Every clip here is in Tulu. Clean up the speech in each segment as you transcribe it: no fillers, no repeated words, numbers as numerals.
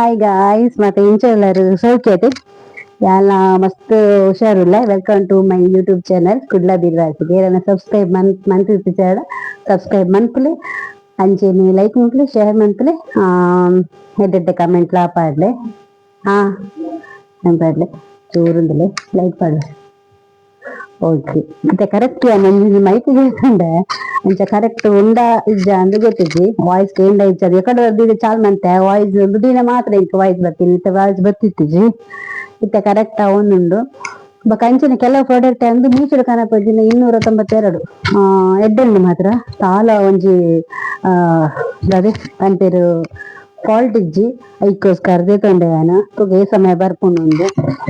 Hi guys, ಮತ್ತೆ ಇಂಚೆಲ್ಲರು ಸೌಖ್ಯತೆ ಯಾಲ ಮಸ್ತ್ ಹುಷಾರುಲ್ಲ. Welcome to my YouTube channel Kudla ಬಿರ್ವಾಸಿಗೆ. ಏರನ್ನ subscribe Mann month subscribe ಮನ್ಪುಲೆ, ಅಂಚೆನೆ ಲೈಕ್ ಮನ್ಪುಲೆ, ಶೇರ್ ಮನ್ಪುಲೆ, ಎಡ್ಡೆ ಕಮೆಂಟ್ ಲಾ ಪಾಡ್ಲೆ. ಹಾ ಪಾಡ್ಲೆ, ಚೂರುಂದಲೆ ಲೈಕ್ ಪಾಡ್ಲೆ. ಓಕೆ, ಮತ್ತೆ ಕರೆಕ್ಟ್ ಒಂಜಿ ಮೈಕ್ ಕೇಳ್ಕೊಂಡೆ. ಅಂಚ ಕರೆಕ್ಟ್ ಉಂಡ ಇಜ್ಜ ಅಂದ್ ಗೊತ್ತಿಜ್ಜಿ. ವಾಯ್ಸ್ ಕೇಂಡ ಇಜ್ಜ ಅದು ಎಕಡೆ ಇದು ಚಾಲ್ ಮಂತೆ ವಾಯ್ಸ್ ದಿನ ಮಾತ್ರ ಇಂಕ ವಾಯ್ಸ್ ಬರ್ತೀನಿ, ಇತ್ತೆ ವಾಯ್ಸ್ ಬತ್ತಿತ್ತಿಜಿ. ಇತ್ತೆ ಕರೆಕ್ಟ್ ಒಂದುಂಡು. ಬೊಕ ಅಂಚನೆ ಕೆಲವು ಪ್ರಾಡಕ್ಟ್ ಅಂದು ಮೀಶೋಡ್ ಕನಪದಿನ 292 ಎಡ್ಡೆಂಡು ಮಾತ್ರ. ತಾಲ ಒಂಜಿ ಅದೇ ಪನ್ಪೆರ್ ಫಾಲ್ಟ್ ಇಜ್ಜಿ. ಐಕೋಸ್ಕರ ದೆತೊಂಡೆ ಯಾನ್. ತೂಕ ಏ ಸಮಯ ಬರ್ಪುಂಡು ಉಂದು.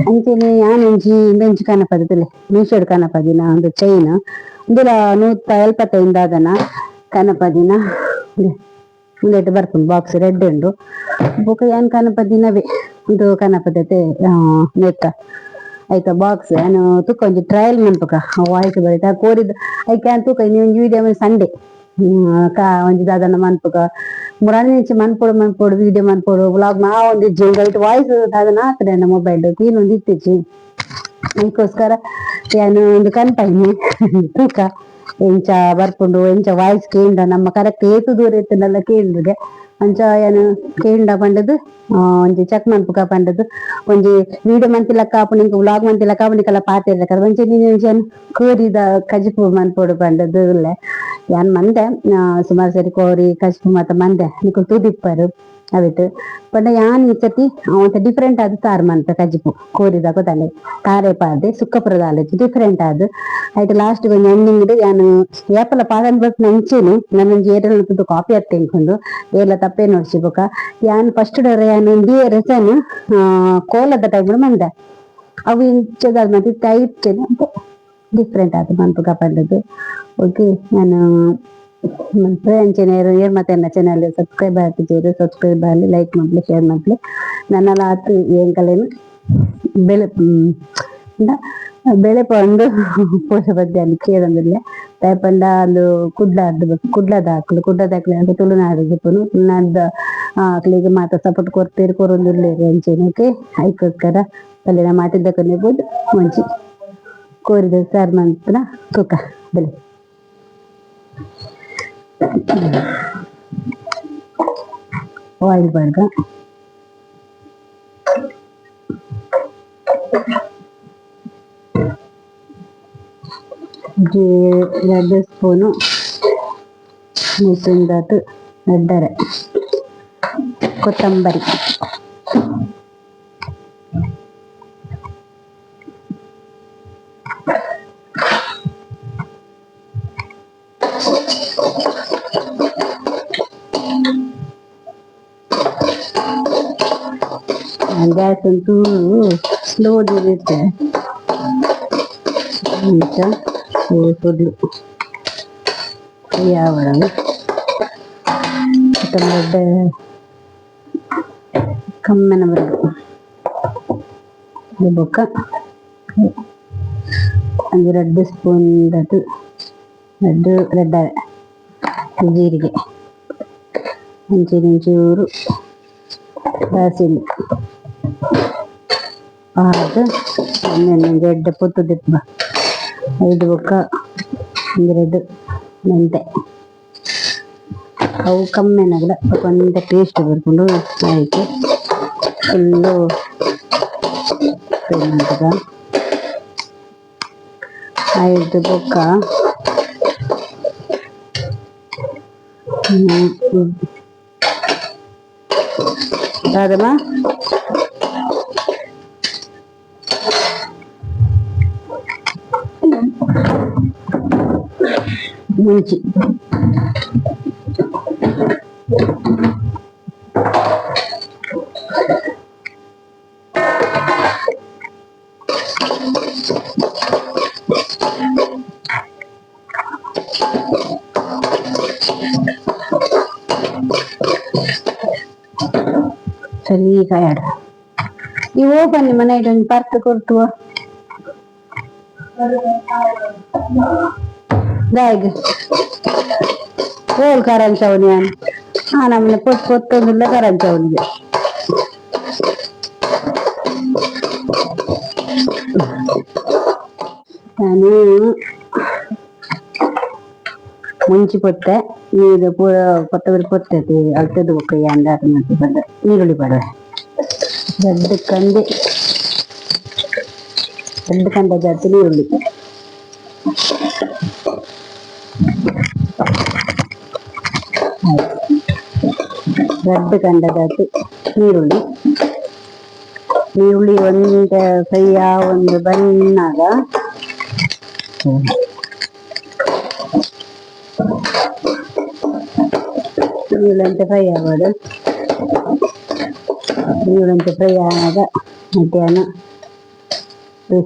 ಅಂಚನೆ ಯಾನ್ ಒಂಜಿ ಇಂದೊಂಜಿ ಕನಪದ ತೂಲೆ, ಮೀಶೋಡ್ ಕನಪದಿನ ಒಂದು ಚೈನ್. ಉಂದುಲ 175 ದಾದನ ಕನಪದಿನ. ಉಂದೆಟ್ ಬರ್ಪುಂಡು ಬಾಕ್ಸ್ ರೆಡ್ ಉಂಡು. ಬೊಕ ಯಾನ್ ಕನಪದಿನವೇ ಉಂದು ಕನಪದತೆ ನೆತ್ತ ಐತ ಬಾಕ್ಸ್. ಯಾನ್ ತೂಕ ಒಂಜಿ ಟ್ರಯಲ್ ಮನ್ಪುಕ ವಾಯ್ಸ್ ಬರಿತ ಕೋರಿದ. ಐಕ್ ಯಾನ್ ತೂಕ ಇನಿ ಒಂಜಿ ವಿಡಿಯೋ ಸಂಡೆ ಕಾ ಒಂಜಿ ದಾದನ ಮನ್ಪುಕ ಮುರಾನಿ ಮನ್ಪೊಡು ಮನ್ಪೊಡು ವಿಡಿಯೋ ಮನ್ಪೊಡು ವ್ಲಾಗ್ ಮಾ ಒಂದಿಜ್ಜಿ. ಐಟ್ ವಾಯ್ಸ್ ದಾದನ ಆತುಂಡ ಎನ್ನ ಮೊಬೈಲ್ ಕ್ಲೀನ್ ಒಂಜಿ ಇತ್ತಿಜ್ಜಿ. ಐಕೋಸ್ಕರ ಯಾನ್ ಒಂದು ಕನ್ಪೈನಿ. ತೂಕ ಎಂಚ ಬರ್ಪುಂಡು, ಎಂಚ ವಾಯ್ಸ್ ಕೇಂಡ, ನಮ್ಮ ಕರೆಕ್ಟ್ ಏತ್ ದೂರ ಇತ್ತುಂಡಲ ಕೇಂಡುಗೆ. ಅಂಚ ಯಾನ್ ಕೇಂಡ ಪಂಡದು ಒಂಜಿ ಚೆಕ್ ಮನ್ಪುಕ ಪಂಡದು ಒಂಜಿ ವಿಡಿಯೋ ಮಂತಿಲಕ್ಕ ಆಪುಂಡು ಇಂಕ್, ವ್ಲಾಗ್ ಮಂತಿಲಕ್ಕ ಆಪುಂಡು. ನಿಕಲ ಪಾತೆರ್ಲಕ್ಕ ಒಂಜಿ ಒಂಜಿ ಕೋರಿದ ಕಜಿಪು ಮನ್ಪೊಡು ಪಂಡದು ಉಲ್ಲೆ. ಯಾನ್ ಮಂದೆ ಸುಮಾರು ಸರಿ ಕೋರಿ ಕಜಿಪು ಮಾತ ಮಂದೆ, ನಿಕುಲು ತೂದಿಪ್ಪರು ಅವೆಟ್. ಪಂಡ ಯಾನ್ ಈ ಸರ್ತಿ ಒಂತೆ ಡಿಫರೆಂಟ್ ಆದ್ ಸಾರ್ ಮನ್ಪೆ ಕಜಿಪು ಕೋರಿದ. ಗೊತ್ತಾಂಡೆ ತಾರೆ ಪಾಡ್ದೆ ಸುಕ್ಕಪುರ ದಾಲಜಿ ಡಿಫರೆಂಟ್ ಆದ್. ಐಟ್ ಲಾಸ್ಟ್ ಒಂಜಿ ಎಂಡಿಂಗ್ ಯಾನ್ ಏಪಲ ಪಾಡೊಂದು ಬರ್ಪುನ ಅಂಚೆನೆ ನನ್ನೊಂಜಿ ಏರೆಲ್ ಕಾಪಿ ಅತ್ತೆ ಇಂಕೊಂಡು ಏರ್ಲ ತಪ್ಪೇ ನೋಡ್ಸಿ. ಬೊಕ ಯಾನ್ ಫಸ್ಟ್ ಡೋರ ಯಾನ್ ಒಂಜಿ ರೆಸನ್ ಕೋಲದ ಟೈಪ್ ಮಂದೆ. ಅವು ಇಂಚದ ಮತ್ತೆ ಟೈಪ್ ಡಿಫರೆಂಟ್ ಆದ್ ಮನ್ಪುಗ ಪಂಡದು. ಓಕೆ, ನಾನು ಮನ್ಪೆ ಅಂಚೆನೆ ಏರ್ ಮತ್ತೆ ಎನ್ನ ಚಾನಲ್ ಸಬ್ಸ್ಕ್ರೈಬ್ ಆತಿಜೆರ್ ಸಬ್ಸ್ಕ್ರೈಬ್ ಆಲೆ, ಲೈಕ್ ಮನ್ಪುಲೆ, ಶೇರ್ ಮನ್ಪುಲೆ. ನನಲ ಆತ್ ಎಂಕಲೆನ್ ಬೆಳೆ ಬೆಳೆ ಪಂಡು ಪೋಷ ಬದ್ಯಾನಿ ಕೇಳೊಂದುಲ್ಲೆ. ದಾಯೆ ಪಂಡ ಅಂದು ಕುಡ್ಲದ್ ಕುಡ್ಲದ ಆಕ್ಲು ಕುಡ್ಲದ ಆಕ್ಲು ತುಳುನಾಡ್ ಇಪ್ಪುನು. ತುಳುನಾಡ್ದ ಅಕ್ಲೆಗ್ ಮಾತ ಸಪೋರ್ಟ್ ಕೊರ್ತೆರ್, ಕೊರೊಂದುಲ್ಲೆರ್ ಅಂಚೆನೆ. ಓಕೆ, ಐಕೋಸ್ಕರ ಬಲ್ಲೆ ಮಾತಿದ್ದಕನೆ ಬೋದು. ಒಂಜಿ ಕೋರಿದ ಸಾರ್ ಮನ್ಪುನ ತೂಕ ಬಲೆ. ಆಯಿಲ್ ಪಾಡ್ಗ, ಒಂಜಿ ರಡ್ಡ್ ಸ್ಪೂನು ಮುಸುಂದಾತ್ ರಡ್ಡರೆ ಕೊತ್ತಂಬರಿ. ಗ್ಯಾಸ್ ಒಂಚೂರು ಸ್ಲೋ ಇರುತ್ತೆ. ಅಂಚ ಫುಲ್ ಫ್ರೈ ಆವಡ್. ಕೊತ್ತಂಬರಿ ಕಮ್ಮೆನ ಬರಡು. ಬೊಕ್ಕ ಒಂಜಿ ರಡ್ಡ್ ಸ್ಪೂನ್ ದಾತ್ ರಡ್ಡ್ ರಡ್ಡರೆ ಜೀರಿಗೆ, ಅಂಚನೆ ಒಂಚೂರು ದಾಸೆಮಿ ಪಾಡ್ದ್ ಒಂಜಿ ಎಡ್ಡೆ ಪೊತ್ತು ದೆಪ್ಪುವ. ಐದು ಬೊಕ್ಕ ಒಂಜಿ ರಡ್ಡ್ ಮೆಂತೆ. ಅವು ಕಮ್ಮೆನಗಲ ಬೊಕ ಒಂತೆ ಟೇಸ್ಟ್ ಬರ್ಪುಂಡು. ಐಕ್ ಫುಲ್ಲು ಫ್ರೈ ಮನ್ಪುಗ. ಐಡ್ದ್ ಬೊಕ್ಕ ದಾದಮ್ಮ ಮುಂಚಿ ಸರಿ ಕಾಯಾಡ. ಈ ಓಪನ್ ಮನೆ ಒಂಜಿ ಪರ್ತ್ ಕೊರ್ತುವ ದಾಯೆಗ್ ಓಲ್ ಕರಂಚವನಿ ಯಾನ್ ಆ ನಮೂನೆ ಪೊತ್ತು ಪೊತ್ತೊಂದುಲ್ಲ ಕರಂಚವನಿಗೆ. ನಾನು ಮುಂಚಿ ಪೊತ್ತೆ ನೀರು ಪೂರ ಕೊತ್ತಂಬರಿ ಪೊತ್ತೆ ಅಲ್ತದ್ದು ಬೊಕ್ಕ ಯಾನ್ ದಾದ ಬಂದ ನೀರುಳ್ಳಿ ಪಾಡುವೆ. ದೊಡ್ಡ ಕಂದೆ, ದೊಡ್ಡ ಕಂಡ ಜಾತಿ ನೀರುಳ್ಳಿ. ದೊಡ್ಡ ಕಂಡ ಜಾತಿ ನೀರುಳ್ಳಿ. ನೀರುಳ್ಳಿ ಒಂದು ಫ್ರೈ ಒಂದು ಬನ್ನಾಗ ನೀರುಳ್ಳಿ ಫ್ರೈ ಆಗೋದು. ನೀರುಳ್ಳಿ ಫ್ರೈ ಆದಾಗ ಮಧ್ಯಾಹ್ನ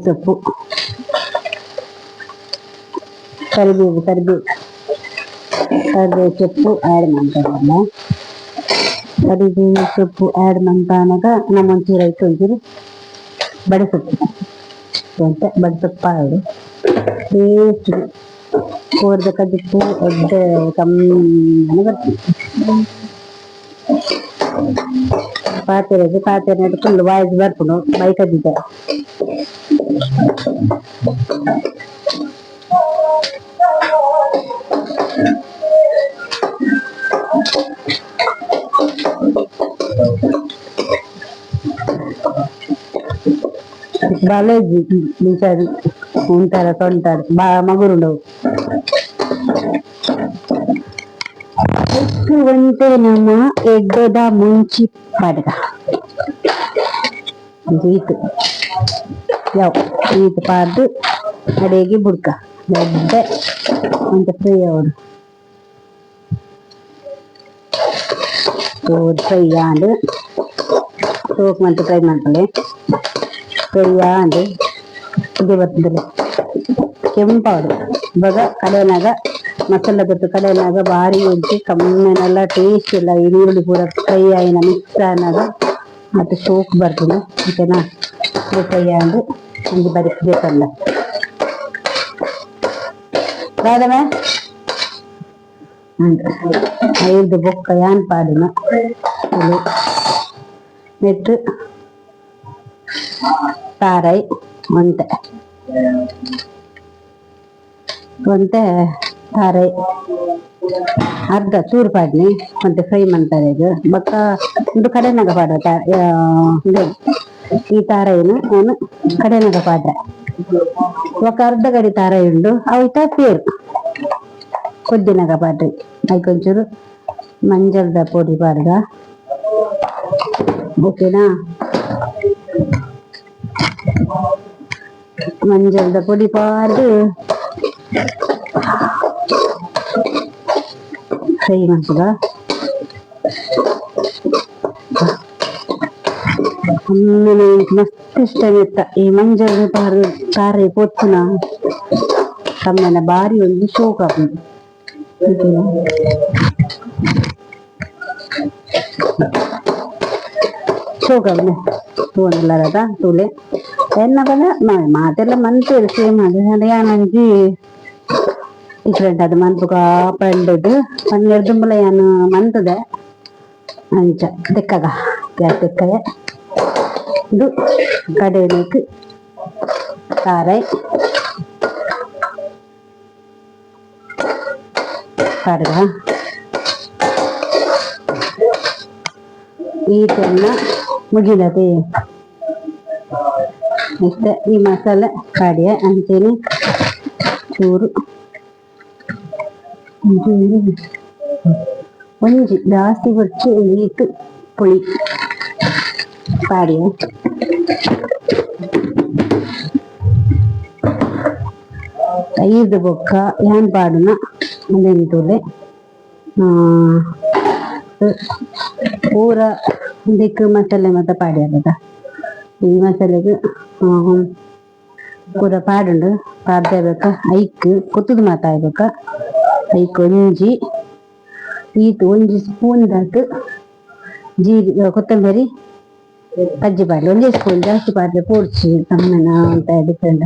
ಸೊಪ್ಪು, ಕರಿಬೇವು, ಕರಿಬೇವು, ಕರಿಬೇವು ಸೊಪ್ಪು ಆ್ಯಡ್ ಮಾಡ್ತಾರಲ್ಲ. ಕರಿಬೇವು ಸೊಪ್ಪು ಆ್ಯಡ್ ಮಾಡ್ತಾನಾಗ ನಮ್ಮ ಒಂಚೂರು ಐತೆ, ಒಂಚೂರು ಬಡೆ ಸೊಪ್ಪು ಅಂತ ಬಡೆ ಸೊಪ್ಪು ಹಾಡು. ಟೇಸ್ಟ್ ಕೋರ್ದ ಕಜಿಪ್ಪು ಎಡ್ಡೆ ಕಮ್ಮಿ ಬರ್ತದೆ. ಪಾತೆರೆಗ್ ಪಾತೆರೆ ಫುಲ್ ವಾಯ್ಸ್ ಬರ್ಪುಂಡು ಬೈಕಜ್ಜಿದ. ಬಾಲೇಜಿ ನಿಂಚಾರು ఉంటారు తొంటారు ಬಾ ಮಗುರುಂಡವು. ಒಂತೆ ನಮ್ಮ ಎಡ್ಡೆದ ಮುಂಚಿ ಪಾಡ್ಗ ಈತ್ ಯಾವ ಈತ್ ಪಾಡ್ದು ಅಡಿಗೆ ಬುಡ್ಕ ಎಡ್ಡೆ ಒಂತೆ ಫ್ರೈ ಆವಡು. ಫ್ರೈ ಆಂಡ್ ಸೋಕ್ ಮಂತ್ ಫ್ರೈ ಮಾಡ್ಕೊಳ್ಳಿ. ಫ್ರೈ ಆಂಡ್ ಇದು ಬರ್ತದೆ ಕೆಂಪಾಡು. ಇವಾಗ ಕಡೆನಾಗ ಮಸಾಲೆ ಕೊಟ್ಟು ಕಡೆನಾಗ ಭಾರಿ ಉಂಟು ಕಮ್ಮೆನೆಲ್ಲ ಟೇಸ್ಟ್ ಇಲ್ಲ. ಈ ನೀರುಳ್ಳಿ ಪೂರ ಫ್ರೈ ಆಯಿನ ಮಿಕ್ಸ್ ಆನಾಗ ಮತ್ತೆ ಸೋಕ್ ಬರ್ತದೆ, ಓಕೆನಾ? ಫ್ರೈ ಆಂಡ್ ಒಂದು ಬರಿ ಬೇಕಲ್ಲ ರಾಧವ ಐದು ಬೊಕ್ಕ ಯಾನ್ ಪಾಡಿನ ನೆಟ್ಟು ತಾರೈ ಒಂತೆ ಒಂತೆ ತಾರೈ ಅರ್ಧ ಚೂರು ಪಾಡ್ನಿ ಒಂತೆ ಫ್ರೈ ಮಾಡ್ತಾರೆ. ಇದು ಬೊಕ್ಕ ಉಂದು ಕಡೆನಾಗ ಪಾಡ. ಇದು ಈ ತಾರೈನು ನಾನು ಕಡೆನಾಗ ಪಾಡ್ರೆ. ఒక ಅರ್ಧ ಗಡಿ ತಾರೈ ಉಂಡು, ಅವಿತ ಪೇರು ಕೊದ್ದಿನಾಗ ಪಾಡ್ರಿ. ಐಕ್ ಒಂಚೂರು ಮಂಜಲ್ದ ಪೊಡಿ ಪಾಡ್ಗ, ಓಕೆನಾ? ಮಂಜಲ್ದ ಪೊಡಿ ಪಾಡ್ದು ಫ್ರೈ ಮಾಡ್ತದ. ಅಮ್ಮನ ಮಸ್ತ್ ಇಷ್ಟ ಇತ್ತ ಈ ಮಂಜಲ್ ಪಾರ್ ತಾರೆ ಪೊತ್ತುನ ಕಮ್ಮನ ಬಾರಿ ಒಂದು ಶೋಕ್ ಆಪುಂಡು. ಶೋಕ್ ಆಪುಂಡು ತೂವೊಂದುಲ್ಲರದ ತೂಲೆ ಎನ್ನ ಪಂಡ ಮಾತೆಲ್ಲ ಮಂತೇರು ಸೇಮ್ ಅದು. ಯಾನ್ ಒಂಜಿ ಡಿಫ್ರೆಂಟ್ ಅದು ಮನ್ಪುಗ ಪಂಡುದು ಪನ್ನೆರ್ ದುಂಬುಲ ಯಾನ್ ಮಂತುದೆ. ಅಂಚ ದೆಕ್ಕಗ ಗ್ಯಾಸ್ ದೆಕ್ಕಗೆ. ಇದು ಕಡೆನಕ್ ತಾರೈ ಪಾಡ್ಗ. ಈತೆಲ್ಲ ಮುಗಿದತೆ. ನೆಕ್ಸ್ಟ್ ಈ ಮಸಾಲೆ ಪಾಡ್ಯ. ಅಂಚೆನೆ ಚೂರು ಒಂಚೂರು ಒಂಜಿ ಜಾಸ್ತಿ ಬೊರ್ಚಿ ಈತ್ ಪುಳಿ ಪಾಡ್ಯ. ಐದು ಬೊಕ್ಕ ಯಾನ್ ಪಾಡುನ ಉಂದೆನ್ ತೂಲೆ. ಪೂರ ಉಂದೆಕ್ ಮಸಾಲೆ ಮಾತ ಪಾಡ್ಯೆರ್. ಈ ಮಸಾಲೆಗ್ ಪೂರ ಪಾಡುಂಡು. ಪಾಡ್ದೆ ಬೊಕ್ಕ ಐಕ್ ಕೊತ್ತುದು ಮಾತ ಆಯ್ ಐಕ್ ಒಂಜಿ ಈತ್ ಒಂಜಿ ಸ್ಪೂನ್ ದಾತ್ ಜೀರಿಗೆ ಕೊತ್ತಂಬರಿ ಕಜ್ಜಿ ಪಾಡ್ಲೆ. ಒಂಜೇ ಸ್ಪೂನ್, ಜಾಸ್ತಿ ಪಾಡ್ಲೆ ಪೋಡ್ಚಿ ತಮ್ಮನ ಅಂತ ಡಿಫ್ರೆಂಟ್.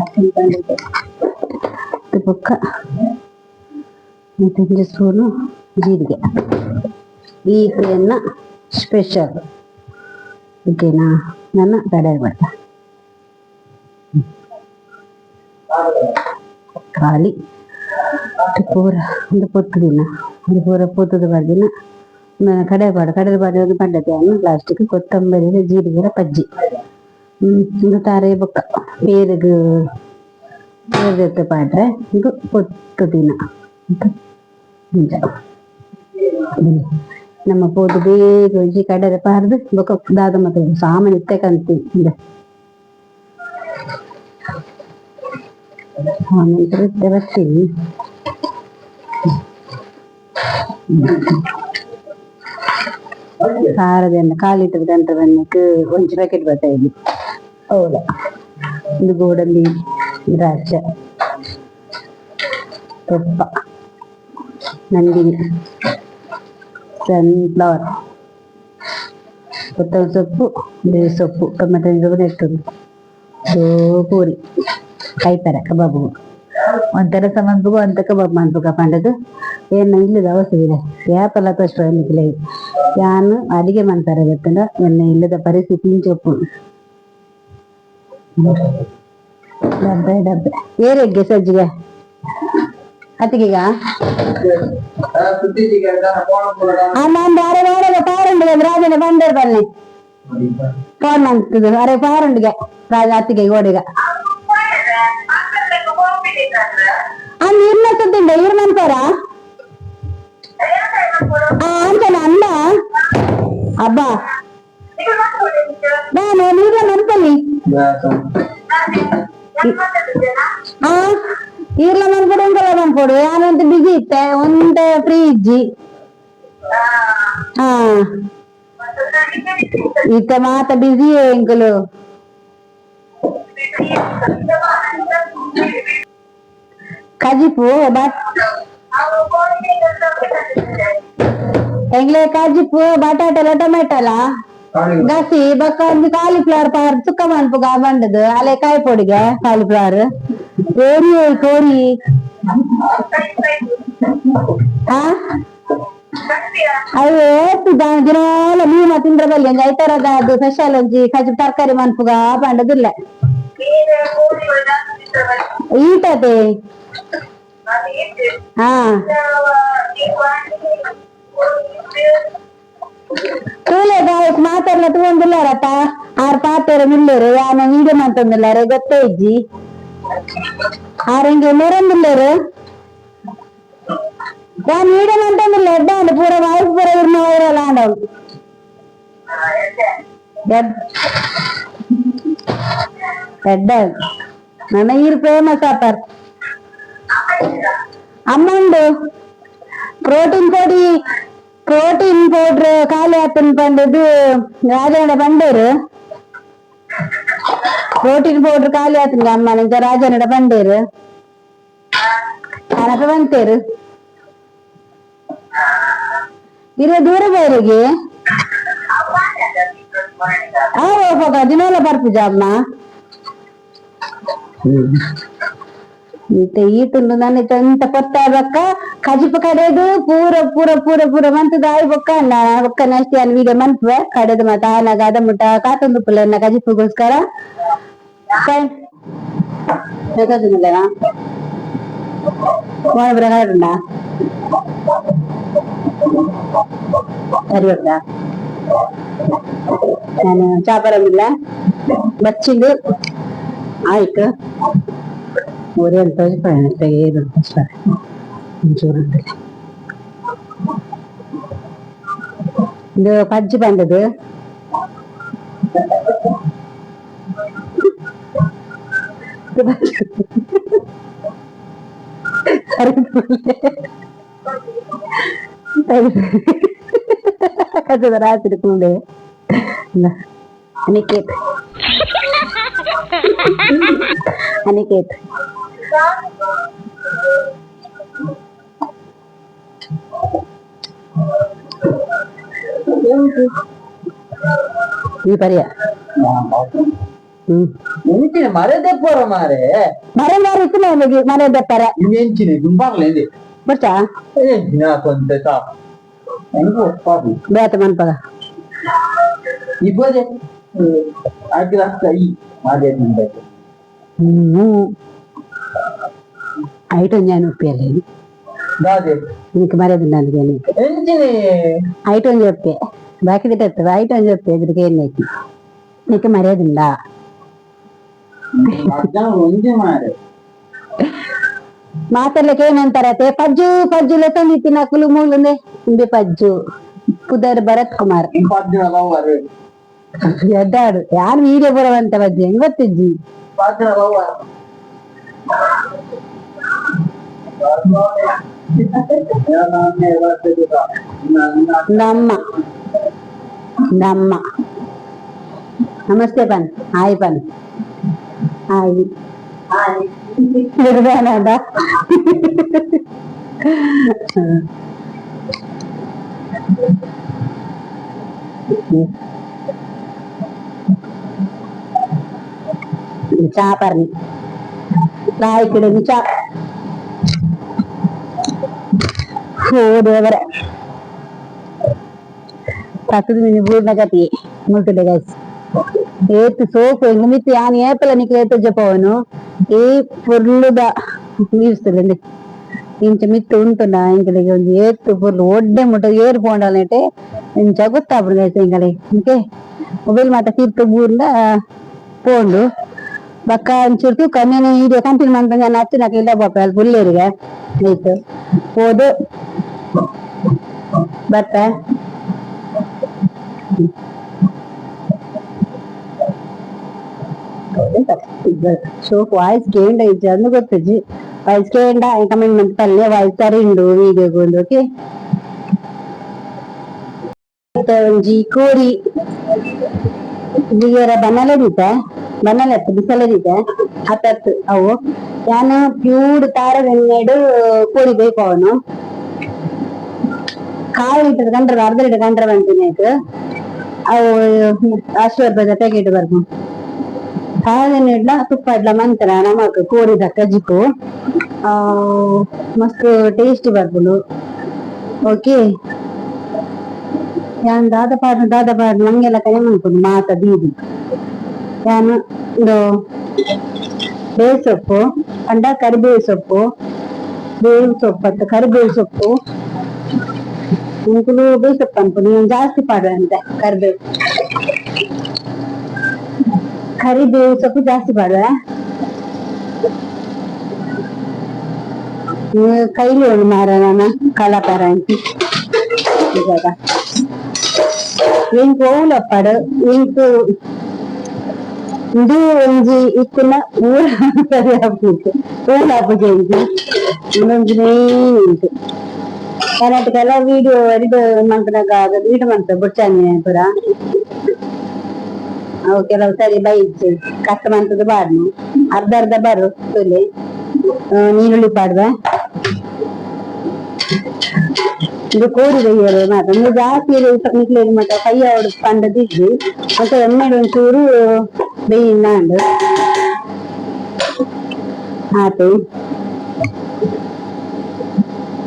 ಬೊಕ್ಕ ಒಂಜಿ ಸ್ಪೂನು ಜೀರಿಗೆ. ಈ ಎನ್ನ ಸ್ಪೆಷಲ್, ಓಕೆನಾ? ನನ್ನ ಕಡೆ ಬರ್ತಾ ಖಾಲಿ ಪೂರ ಒಂದು ಪೊತ್ತು ದಿನ ಒಂದು ಪೂರ ಪೊತ್ತುದು ಬರ್ದಿನ ಕಡೆ ಪಾಡು ಕಡೆ ಪಾಡು ಒಂದು ಪಂಡತೆ ಲಾಸ್ಟಿಗೆ ಕೊತ್ತಂಬರಿ ಜೀರಿಗೆ ಪಜ್ಜಿ. ಇದು ತಾರೆ ಬೊಕ್ಕ ಪೇರುಗು ಪೇರು ಪಾಡ್ರೆ. ಇದು ಪೊತ್ತು ದಿನ ನಿಜ. ನಮ್ಮ ಪೋದು ಬೇಗ ಒಂಜಿ ಕಡೆದ ಪಾರ್ದು ಬೊಕ್ಕ ದಾದ ಮತ್ತೆ ಸಾಮಾನ್ ಇತ್ತೆ ಕಂತಿ ಇಂದ ಆನಂತರ ಇತ್ತೆ ಬರ್ತೀನಿ. ಖಾರದ ಎಣ್ಣೆ ಕಾಲು ಲೀಟರ್ ಗಂಟೆ ಬನ್ನಕ್ ಒಂಜಿ ಪ್ಯಾಕೆಟ್ ಬರ್ತಾ ಇದೆ. ಹೌದಾ? ಇದು ಗೋಡಂಬಿ, ದ್ರಾಕ್ಷ, ತುಪ್ಪ, ನಂದಿನಿ ಸನ್ಫ್ಲವರ್, ಕೊತ್ತಂಬರಿ ಸೊಪ್ಪು, ಬೇವು ಸೊಪ್ಪು, ಟೊಮೆಟೊ ಸೊಪ್ಪು ನೆಟ್ಟುಂಡು ಪೂರಿ ಕೈಪರೆ ಕಬಾಬು ಒಂಥರ ಮನ್ಪುಗ ಒಂತ ಕಬಾಬ್ ಮನ್ಪುಗ ಪಂಡದು ಏನ ಇಲ್ಲದ ಅವಸ್ಥೆ ಇದೆ. ಏಪಲ ಕಷ್ಟ ಎನ್ನಿಕ್ಲೆ ಯಾನ್ ಅಡಿಗೆ ಮನ್ಪರೆ ಗೊತ್ತುಂಡ. ಎನ್ನ ಇಲ್ಲದ ಪರಿಸ್ಥಿತಿ ಇಂಚೊಪ್ಪು. ಡಬ್ಬೆ ಡಬ್ಬೆ ಏರೆಗ್ಗೆ ಸಜ್ಜಿಗೆ ಅತ್ತಿಗೆಗ ನಾನು ಅರೆ ವಾರದ ಪಾರುಂಡಿಗೆ ರಾಜನ ಬಂದರ್ ಬನ್ನಿ ಫೋನ್ ಅಂತದು ಅರೆ ಪಾರುಂಡಿಗೆ ರಾಜ ಅತ್ತಿಗೆ ಓಡಿಗ ಅಂದ್ ಇರ್ನ ಸುದ್ದಿಂಡ ಇರ್ ಮನ್ಪರ. ಆ ಅಂಚನ ಅಲ್ಲ ಅಬ್ಬಾ ನಾನು ನೀವ ಮನ್ಪಲಿ. ಆ ಈರ್ಲ ಮನ್ಪೊಡು ಉಂಕಲ ಮನ್ಪೊಡು ಯಾನಂತ ಬಿಸಿ ಇತ್ತೆ ಒಂತೆ ಫ್ರೀ ಇಜ್ಜಿ. ಹಾ ಇತ್ತೆ ಮಾತ ಬಿಸಿ ಎಂಕುಲು. ಕಜಿಪು ಬಟ್ ಎಂಗ್ಲೆ ಕಜಿಪು ಬಟಾಟೆಲ ಟೊಮೆಟೊಲ ಗಸಿ ಬೊಕ್ಕ ಒಂಜಿ ಕಾಲಿಫ್ಲವರ್ ಪಾರ್ ಸುಕ್ಕ ಮನ್ಪುಗ ಬಂಡದು ಅಲೆ ಕಾಯಿ ಪೊಡಿಗೆ ಕಾಲಿಫ್ಲವರ್ ಕೋರಿ ಕೋರಿ. ಆ ಅವು ಏತ್ ದಿನಾಲ ಮೀನ ತಿಂದ್ರ ಬಲ್ಲಿ ಒಂಜಿ ಐತರದ ಅದು ಸ್ಪೆಷಲ್ ಒಂಜಿ ಕಜಿಪು ತರಕಾರಿ ಮನ್ಪುಗ ಪಂಡದಿಲ್ಲ ಈಟತೆ. ಹಾ ತೂಲೆ ಗಾಯಕ್ ಮಾತಾಡ್ಲ ತೂವೊಂದುಲ್ಲಾರತ್ತ ಆರ್ ಪಾತೆರ ಮಿಲ್ಲೇರು ಯಾನ ವೀಡಿಯೋ ಮಂತೊಂದುಲ್ಲಾರೆ ಗೊತ್ತೇ ಇಜ್ಜಿ. ಆರ್ ಎಂಗೆ ಮೊರೊಂದುಲ್ಲೆರ್ ಯಾನ್ ವೀಡಿಯೋ ಮಂತೊಂದುಲ್ಲೆ. ಎಡ್ಡೆ ಉಂಡು ಪೂರ ವಾಯ್ಸ್ ಪೂರ ಇರ್ನ ವೈರಲ್ ಆಂಡವು. ಎಡ್ಡೆ ನನ್ನ ಈರ್ ಫೇಮಸ್ ಆಪರ್. ಅಮ್ಮ ಉಂಡು ಪ್ರೋಟೀನ್ ಪೊಡಿ ಪ್ರೋಟೀನ್ ಪೌಡರ್ ಖಾಲಿ ಆತನ್ ಪಂಡದು ರಾಜಣ್ಣ ಬಂಡೇರು. ಪ್ರೋಟೀನ್ ಪೌಡರ್ ಖಾಲಿ ಆತನ ಅಮ್ಮ ನಿಂಚ ರಾಜನಡ ಬಂಡೇರು ಅನಪ ಬಂತೇರು ಇರ ದೂರ ಬೇರೆಗೆ ಆ ಹೋಗ ದಿನಾಲ ಬರ್ಪುಜ ಅಮ್ಮ. ಇತ್ತೆ ಈತುಂಡು ನನ್ನ ಎಂತ ಪೊತ್ತ ಬೊಕ್ಕ ಕಜಿಪು ಕಡೆದು ಪೂರ ಪೂರ ಪೂರ ಪೂರ ಮಂತುದು ಆಯ್ ಬೊಕ್ಕ ಬೊಕ್ಕ ನೆಕ್ಸ್ಟ್ ಯಾನ್ ವೀಡಿಯೋ ಮನ್ಪುವೆ. ಕಡೆದು ಮಾತ ಆನಗ ಅದ ಮುಟ್ಟ ಕಾತೊಂದು ಪುಲ್ಲ ಕಜಿಪುಗೋಸ್ಕರ. ಬೇಕಾಗುದಿಲ್ಲ ಮೋನ ಉಂಡಾ ಸರಿ ಉಂಟಾ? ನಾನು ಚಾ ಬರೋದಿಲ್ಲ ಬಚ್ಚಿಂದು ಆಯ್ತು. ಒರಿ ತೋಜಿಪಾಯ ಏರು ಒಂಚೂರು ಉಂಟು. ಇದು ಪಜ್ಜಿ ಬಂದದ್ದು ರಾತ್ರಿ ಕೂಡೆ ಅನಿಕೇತ್ ಅನಿಕೇತ್ ಈ ಪರಿಯ ಹ್ಮ್ ಎಂಚಿನ ಮರೆ ದೆಪ್ಪರ ಮಾರೆ. ಮರೆ ಮಾರಿ ಇತ್ತು ನಮಗೆ ಮನೆ ದೆಪ್ಪರೆ. ಎಂಚಿನ ದುಂಬಾಗ್ಲೇಂದೆ. ಬಚ್ಚಾ. ಎಂಚಿನ ಕೊಂತೆ ತಾ ಎಂಕು ಒಪ್ಪಾದು. ಬೇತ ಮನ್ಪಗ. ಇಬ್ಬದೆ ಅಗ್ರಸ್ತ ಈ ಮಾದೇ. ಹ್ಮ್ Item ഞാൻ ಒಪ್ಪಿಯಲ್ಲ. ದಾದೆ? ನಿನಗೆ ಮರ್ಯಾದೆ ನನಗೆ. ಎಂಚಿನಿ? ಐಟಮ್ చెప్పే ಬಾಕಿ ತಿಟ್ಟತ್ತು ಐಟಮ್ చెప్పే ಎದುರಿಗೆ ಏನೈತಿ ನಿಕ್ಕೆ ಮರ್ಯಾದಿಲ್ಲ. ಮಧ್ಯಾಹ್ನ ಒಂಜಿ ಮಾರೆ. ಮಾತಾಡ್ಲಿಕ್ಕೆ ಏನಂತಾರತೆ ಪಜ್ಜು ಪಜ್ಜು ಲೆತ್ತೊಂದಿತ್ತಿ ನಕುಲು ಮೂಲುಂದೆ ಇಂಬೆ ಪಜ್ಜು ಪುದರ್ ಭರತ್ ಕುಮಾರ್. ಪದ್ಯ ಲವ್ವರ್. ಎಡ್ಡಾಡು ಯಾರು ವೀಡಿಯೋ ಬರವಂತ ಪಜ್ಜು ಹೆಂಗ್ ಗೊತ್ತಿಜ್ಜಿ. ಪದ್ಯ ಲವ್ವರ್. ನಮ್ಮ ನಮ್ಮ ನಮಸ್ತೆ ಪನ್ ಹಾಯ್ ಪನ್ ಹಾಯ್ ನಿರ್ದಾನದ. ಚಾ ಪರ್ನಿ ಲಾಯ್ಕಿಡು ಚಾ. ಓ ದೇವರೇ, ಪತ್ತದ ಮಿನಿ ಬೂರ್ನ ಗತಿ ಮುಲ್ತುಡೆ ಗೈಸ್. ಏತ್ ಸೋಕು ಎಂಗ್ ಮಿತ್ತ್ ಯಾನ್ ಏಪಲ ನಿಕ್ಲೆ ಏತ್ ಜಪವನು ಈ ಪೊರ್ಲುದ ಮೀವ್ಸ್ತುಲೆಂದೆ ಇಂಚ ಮಿತ್ತ್ ಉಂಟುನ ಎಂಕಲೆಗ್ ಒಂಜಿ ಏತ್ ಪೊರ್ಲು ಒಡ್ಡೆ ಮುಟ್ಟ ಏರ್ ಪೋಂಡಲ ನೆಟೆ ಇಂಚ ಗೊತ್ತಾಪುಂಡು ಗೈಸ್ ಎಂಕಲೆಗ್. ಓಕೆ, ಮೊಬೈಲ್ ಮಾತ ತಿರ್ತ್ ಬೂರ್ಂಡ ಪೋಂಡು. ಬೊಕ್ಕ ಒಂಚೂರು ತೂಕ ನೇನೆ ವೀಡಿಯೋ ಕಂಟಿನ್ಯೂ ಮನ್ಪಂದೆ ಯಾನ್ ಅತ್ತಿನಕುಲು ಇಲ್ಲ ಪೋಪೆ ಅಲ್ಪ ಉಲ್ಲೆರ್ಗೆ ಐಟ್ ಪೋದು ಬರ್ಪೆ. ಶೋಕ್ ವಾಯ್ಸ್ ಕೇಂಡ ಇಜ್ಜಿ ಅಂದ್ ಗೊತ್ತಿಜ್ಜಿ. ವಾಯ್ಸ್ ಕೇಂಡ ಕಮೆಂಟ್ ಮಂತ್ ಪಲ್ಲೆ ವಾಯ್ಸ್ ಸರಿ ಉಂಡು ವೀಡಿಯೋಗ್ ಉಂದು. ಓಕೆ, ಒಂಜಿ ಕೋರಿ ಜಿಗರ ಬನಲೆ ದೀತ ಬನಲೆ ಅತ್ತ್ ಬಿಸಲೆ ದೀತ ಅತ್ತತ್ ಅವು ಯಾನ್ ಪ್ಯೂರ್ ತಾರದೆಣ್ಣೆಡ್ ಕೋರಿ ಬೇಯ್ಪಾವನು. ಕಾಯಿ ಲೀಟರ್ ಕಂಡ್ರೆ ಅರ್ಧ ಲೀಟರ್ ಕಂಡ್ರೆ ಬಂತಿನ ಅವು ಅಷ್ಟು ರೂಪಾಯಿದ ಪ್ಯಾಕೆಟ್ ಬರ್ಪುಂಡು. ತಾರದೆಣ್ಣೆಡ್ಲ ತುಪ್ಪ ಇಡ್ಲ ಮಂತ್ರ ನಮಕ್ ಕೋರಿದ ಕಜಿಪು ಮಸ್ತ್ ಟೇಸ್ಟಿ ಬರ್ಪುಂಡು. ಓಕೆ, ಯಾನ್ ದಾದ ಪಾಡ್ನ ದಾದ ಪಾಡ್ನ ನಂಗೆಲ್ಲ ಕೈ ಮನ್ಪುಂಡು ಮಾತ ದೀದಿ. ಯಾನ್ ಉಂದು ಬೇಸೊಪ್ಪು ಪಂಡ ಕರಿಬೇವು ಸೊಪ್ಪು, ಬೇವು ಸೊಪ್ಪು ಅತ್ತ ಕರಿಬೇವು ಸೊಪ್ಪು. ಎಂಕುಲು ಬೇಸೊಪ್ಪು ಅನ್ಪುನು. ಯಾನ್ ಜಾಸ್ತಿ ಪಾಡುವೆ ಅಂತೆ ಕರಿಬೇವು ಕರಿಬೇವು ಸೊಪ್ಪು ಜಾಸ್ತಿ ಪಾಡುವೆ. ಕೈಲಿ ಉಂಡು ಮಾರ ನನ ಕಲಪರ ಇವಾಗ ಎಂಕ್ ಓಲಪ್ಪಡು ಎಂಕ್ ಇಂದು ಒಂಜಿ ಇತ್ತಿನ ಊರ ಸರಿ ಆಪುಜಿ, ಓಲ್ ಆಪುಜಿ ಎಂಕ್. ಉಂದೊಂಜಿ ಮೇನ್ ಎಂಕ್ ಕರ್ನಾಟಕ ವೀಡಿಯೋ ಎಡಿಟ್ ಮನ್ಪುನಗ ವೀಡಿಯೋ ಮನ್ಪೆ ಬೊಡ್ಚಾಂದಿನ ಪೂರ ಅವು ಕೆಲವು ಸರಿ ಬೈಜ್ ಕಷ್ಟ ಮಂತುದು ಬಾರ್ನು ಅರ್ಧ ಅರ್ಧ ಬರು ತುಲೆ. ನೀರುಳ್ಳಿ ಪಾಡ್ವೆ. ಇದು ಕೋರಿ ಬೈಯರೆ ಮಾತ್ರ ಉಂದು ಜಾಸ್ತಿ ನಿಕ್ಲೆಗ್ ಮಾತ ಕೈ ಆವೊಡು ಪಂಡ ದಿಜ್ಜಿ. ಬೊಕ ಎಣ್ಣೆಡ್ ಒಂಚೂರು ಬೇಯಿಂದಾಂಡ್ ಆತು.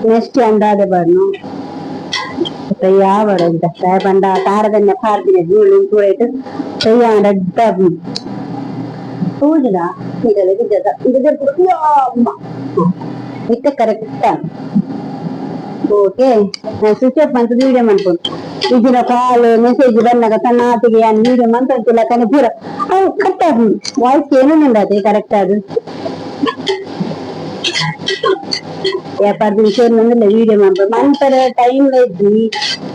ನೆಕ್ಸ್ಟ್ ಯಾನ್ ದಾದ ಪಾಡ್ನು ಫ್ರೈ ಆವಡ್ ಒಂತೆ. ದಾಯೆ ಪಂಡ ತಾರದೆಣ್ಣೆ ಪಾಡ್ದಿನ ನೀರುಳ್ಳಿ ಒಂಚೂರು ಐಟ್ ಫ್ರೈ ಆಂಡ ಎಡ್ಡೆ ಆಪುಂಡು. ತೋಜುಂಡ ಇತ್ತೆ correct. Okay, switch off ಮಂತುದು video ಮನ್ಪುನು. ಇಜ್ಜಿಡ ಕಾಲ್ ಮೆಸೇಜ್ ಬನ್ನಗ ಸಣ್ಣಾತಿಗೆ ಯಾನ್ ವೀಡಿಯೋ ಮಂತೊಂತಿಲಕನೆ ಪೂರ ಅವು ಕಟ್ ಆಪುಂಡು. ವಾಯ್ಸ್ ಕೇನೊಂದುಂಡು ಅತೆ ಕರೆಕ್ಟ್ ಆದ್. ಏಪಾರ್ದಿನ ಸೇರ್ನೊಂದುಲ್ಲ ವೀಡಿಯೋ ಮನ್ಪು ಮನ್ಪೆರೆ ಟೈಮ್ ಇಜ್ಜಿ,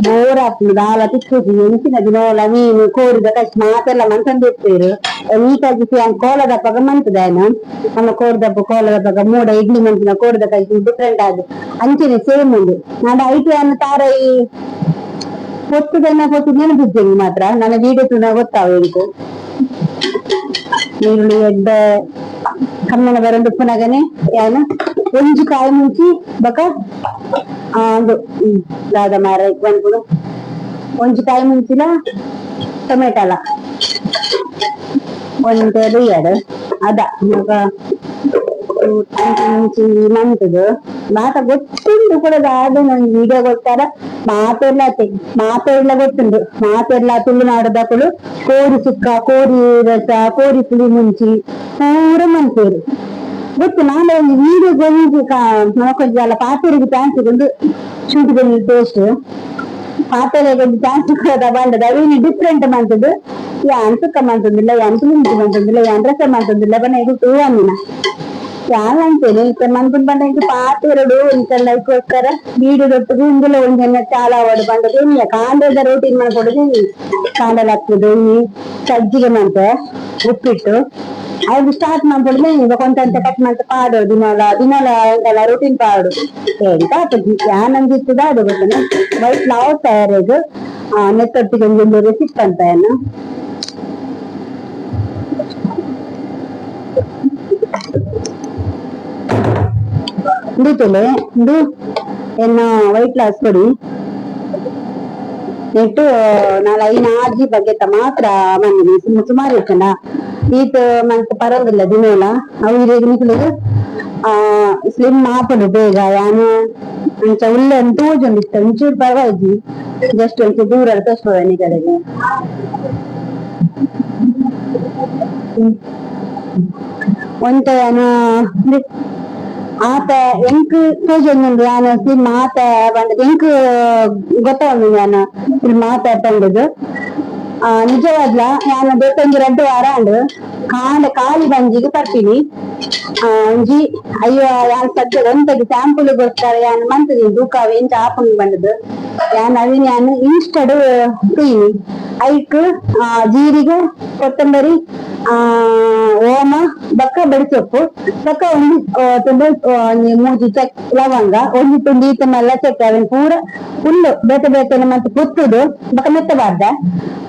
ಬೋರ್ ಆಪುಂಡು, ದಾಲ ತಿಕ್ಕುಜಿ. ಎಂಚಿನ ದಿನೋಲ ಮೀನು ಕೋರಿದ ಕಚ್ ಮಾತೆಲ್ಲ ಮಂತೊಂದು ಇಪ್ಪುವೆರ್. ನೀಟಾಗಿ ಯಾನ್ ಕೋಲದಪಗ ಮಂತುದಾಯನ ನಮ್ಮ ಕೋರಿದಪ್ಪ ಕೋಲದಪಗ ಮೂಡ ಇಡ್ಲಿ ಮನ್ಪುನ ಕೋರಿದ ಕಜ್ ಡಿಫರೆಂಟ್ ಆದ್ ಅಂಚನೆ ಸೇಮ್ ಉಂಡು. ಆಂಡ ಐಟ್ ಯಾನ್ ತಾರಾಯಿ ಪೊತ್ತುದನ್ನ ಪೊತ್ತು ನೆನಪಿಜ್ಜಿ ಮಾತ್ರ. ನನ್ನ ವೀಡಿಯೋ ತೂನಗ ಗೊತ್ತಾವು ಎಂಕ್. ನೀರುಳ್ಳಿ ಎಡ್ಡೆ ಕಮ್ಮನ ಬರೊಂದು ಉಪ್ಪುನಗನೆ ಯಾನ್ ಒಂಜಿ ಕಾಯಿ ಮುಂಚಿ ಬೊಕ ಉಂದು ದಾದ ಮಾರ್ರೆ ಪನ್ಪುನು ಒಂಜಿ ಕಾಯಿ ಮುಂಚಿಲ ಟೊಮೆಟೊಲ ಒಂತೆ ಬೇಯಡ್ ಅದ ಬೊಕ ಮುಂಚಿ ಮಂತುದು ಮಾತ ಗೊತ್ತುಂಡು ಕೂಡ ದಾದನ ಒಂಜಿ ವಿಡಿಯೋ ಕೊರ್ತಾರ ಮಾತೆರ್ಲ ಅತೆ ಮಾತೆರ್ಲ ಗೊತ್ತುಂಡು. ಮಾತೆರ್ಲ ತುಳುನಾಡುದಕುಲು ಕೋರಿ ಸುಕ್ಕ, ಕೋರಿ ರಸ, ಕೋರಿ ಪುಳಿ ಮುಂಚಿ ಪೂರ ಮನ್ಪುವೆರ್. ಗೊತ್ತು ನಾನು ಒಂಜಿ ವೀಡಿಯೋ ಒಂಜಿ ನಮಕೊಂಜಿ ಅಲ್ಲ ಪಾತೆರಿಗೆ ಚಾನ್ಸ್ ಒಂದು ಶೂಟ್ ಟೇಸ್ಟ್ ಪಾತೆರೆಗ್ ಒಂಜಿ ಚಾನ್ಸ್ ಕೊರದ ಬಂಡದ ಅವೇನು ಡಿಫ್ರೆಂಟ್ ಮಂತದ್ದು ಯಾನ್ ಸುಕ್ಕ ಮಂತೊಂದಿಲ್ಲ, ಯಾನ್ ಪುಲಿಂಚಿ ಮಂತೊಂದಿಲ್ಲ, ಯಾನ್ ರಸ ಮಂತೊಂದಿಲ್ಲ ಬನ್ನ ಇದು ತೂವಂದಿನ ಯಾನ್ ಅಂತೇನೆ. ಇತ್ತೆ ಮನ್ಪುನ್ ಪಂಡ ಇಂಕ್ ಪಾತೆರೊಡು ಇಂಚ ಐಕೋಸ್ಕರ ವೀಡಿಯೋದೊಟ್ಟುಗು ಇಂದುಲ ಒಂಜೆನ್ನ ಚಾಲ ಆವಡ್ ಪಂಡದು ಎನ್ನಿಯ ಕಾಂಡೆದ ರೋಟೀನ್ ಮನ್ಪೊಡು. ಕಾಂಡೆ ಲಕ್ಕುದು ಇನಿ ಸಜ್ಜಿಗೆ ಮಂತೆ ಉಪ್ಪಿಟ್ಟು ಅವು ಸ್ಟಾರ್ಟ್ ಮನ್ಪೊಡು. ಬೊಕ ಒಂತೆ ಕಟ್ ಮಂತ್ ಪಾಡೋಡು. ದಿನಲ ದಿನಲ ಎಂಕಲ ರೋಟೀನ್ ಪಾಡೋಡು. ಎಂತ ಆಪುಜಿ ಯಾನ್ ಒಂಜಿ ದಾದ ಗೊತ್ತುಂಡ ವೈಟ್ ಲಾಸ್ ಆಯರೆಗ್ ನೆತ್ತೊಟ್ಟಿಗೆ ಒಂಜೊಂಜಿ ರೆಸಿಪಿ ಪನ್ಪ ಯಾನ್. ಉಂದು ತೂಲೆ, ಉಂದು ಎನ್ನ ವೈಟ್ ಲಾಸ್ ಪೊಡಿ. ನೆಟ್ಟು ನಾಲ್ ಐನ್ ಆಜಿ ಬಗೆತ ಮಾತ್ರ ಮಂದಿನಿ. ಸುಮಾರು ಇತ್ತುಂಡ ಈತ್ ಮಂತ್ ಪರವಾಗಿಲ್ಲ ದಿನೋಲ. ಅವು ಇರೆಗ್ ನಿಕುಲೆಗ್ ಸ್ಲಿಮ್ ಆಪುಂಡು ಬೇಗ. ಯಾನ್ ಅಂಚ ಉಲ್ಲೆ ತೋಜೊಂದಿತ್ತೆ, ಒಂಚೂರು ಪರವಾಗಿಜ್ಜಿ. ಜಸ್ಟ್ ಒಂಚೂರು ದೂರ ತೋಜ್ಪವೆ ನಿಕಲೆಗ್. ಒಂತೆ ಯಾನ್ ಆತ ಎಂಕ್ ತೋಜೊಂದುಂಡು ಯಾನ್ ಸ್ಲಿಮ್ ಆತ ಪಂಡುದು. ಎಂಕ್ ಗೊತ್ತಾವಂದು ಯಾನ್ ಸ್ಲಿಮ್ ಆತ ಪಂಡುದು. ನಿಜವಾದ್ಲ ಯಾನ್ ಬೇತೊಂಜಿ ರಡ್ಡ್ ವಾರ ಆಂಡ್ ಕಾಂಡೆ ಖಾಲಿ ಬಂಜಿಗ್ ಪರ್ಪಿನಿ. ಒಂಜಿ ಅಯ್ಯೋ ಯಾನ್ ಸದ್ಯ ಒಂತೆಗ್ ಸ್ಯಾಂಪಲ್ ಗೋಸ್ಕರ ಯಾನ್ ಮಂತುದಿನಿ, ತೂಕ ಅವು ಎಂಚ ಆಪುಂಡು ಪಂಡುದು. ಯಾನ್ ಅವೆನ್ ಯಾನ್ ಇನ್ಸ್ಟಾಡ್ ತೂಯಿನಿ. ಐಕ್ ಜೀರಿಗೆ, ಕೊತ್ತಂಬರಿ, ಓಮ ಬೊಕ್ಕ ಬಡಿಸೊಪ್ಪು ಬೊಕ್ಕ ಒಂಜಿ ತುಂಡು ಒಂಜಿ ಮೂಜಿ ಚಕ್ ಲವಂಗ, ಒಂಜಿ ತುಂಡು ಈತ ಮಲ್ಲ ಚಕ್ಕೆ, ಅವೆನ್ ಪೂರ ಫುಲ್ ಬೇತೆ ಬೇತೆ ಮಂತ್ ಪೊತ್ತುದು ಬೊಕ್ಕ ಮೆತ್ತ ಪಾಡ್ದೆ.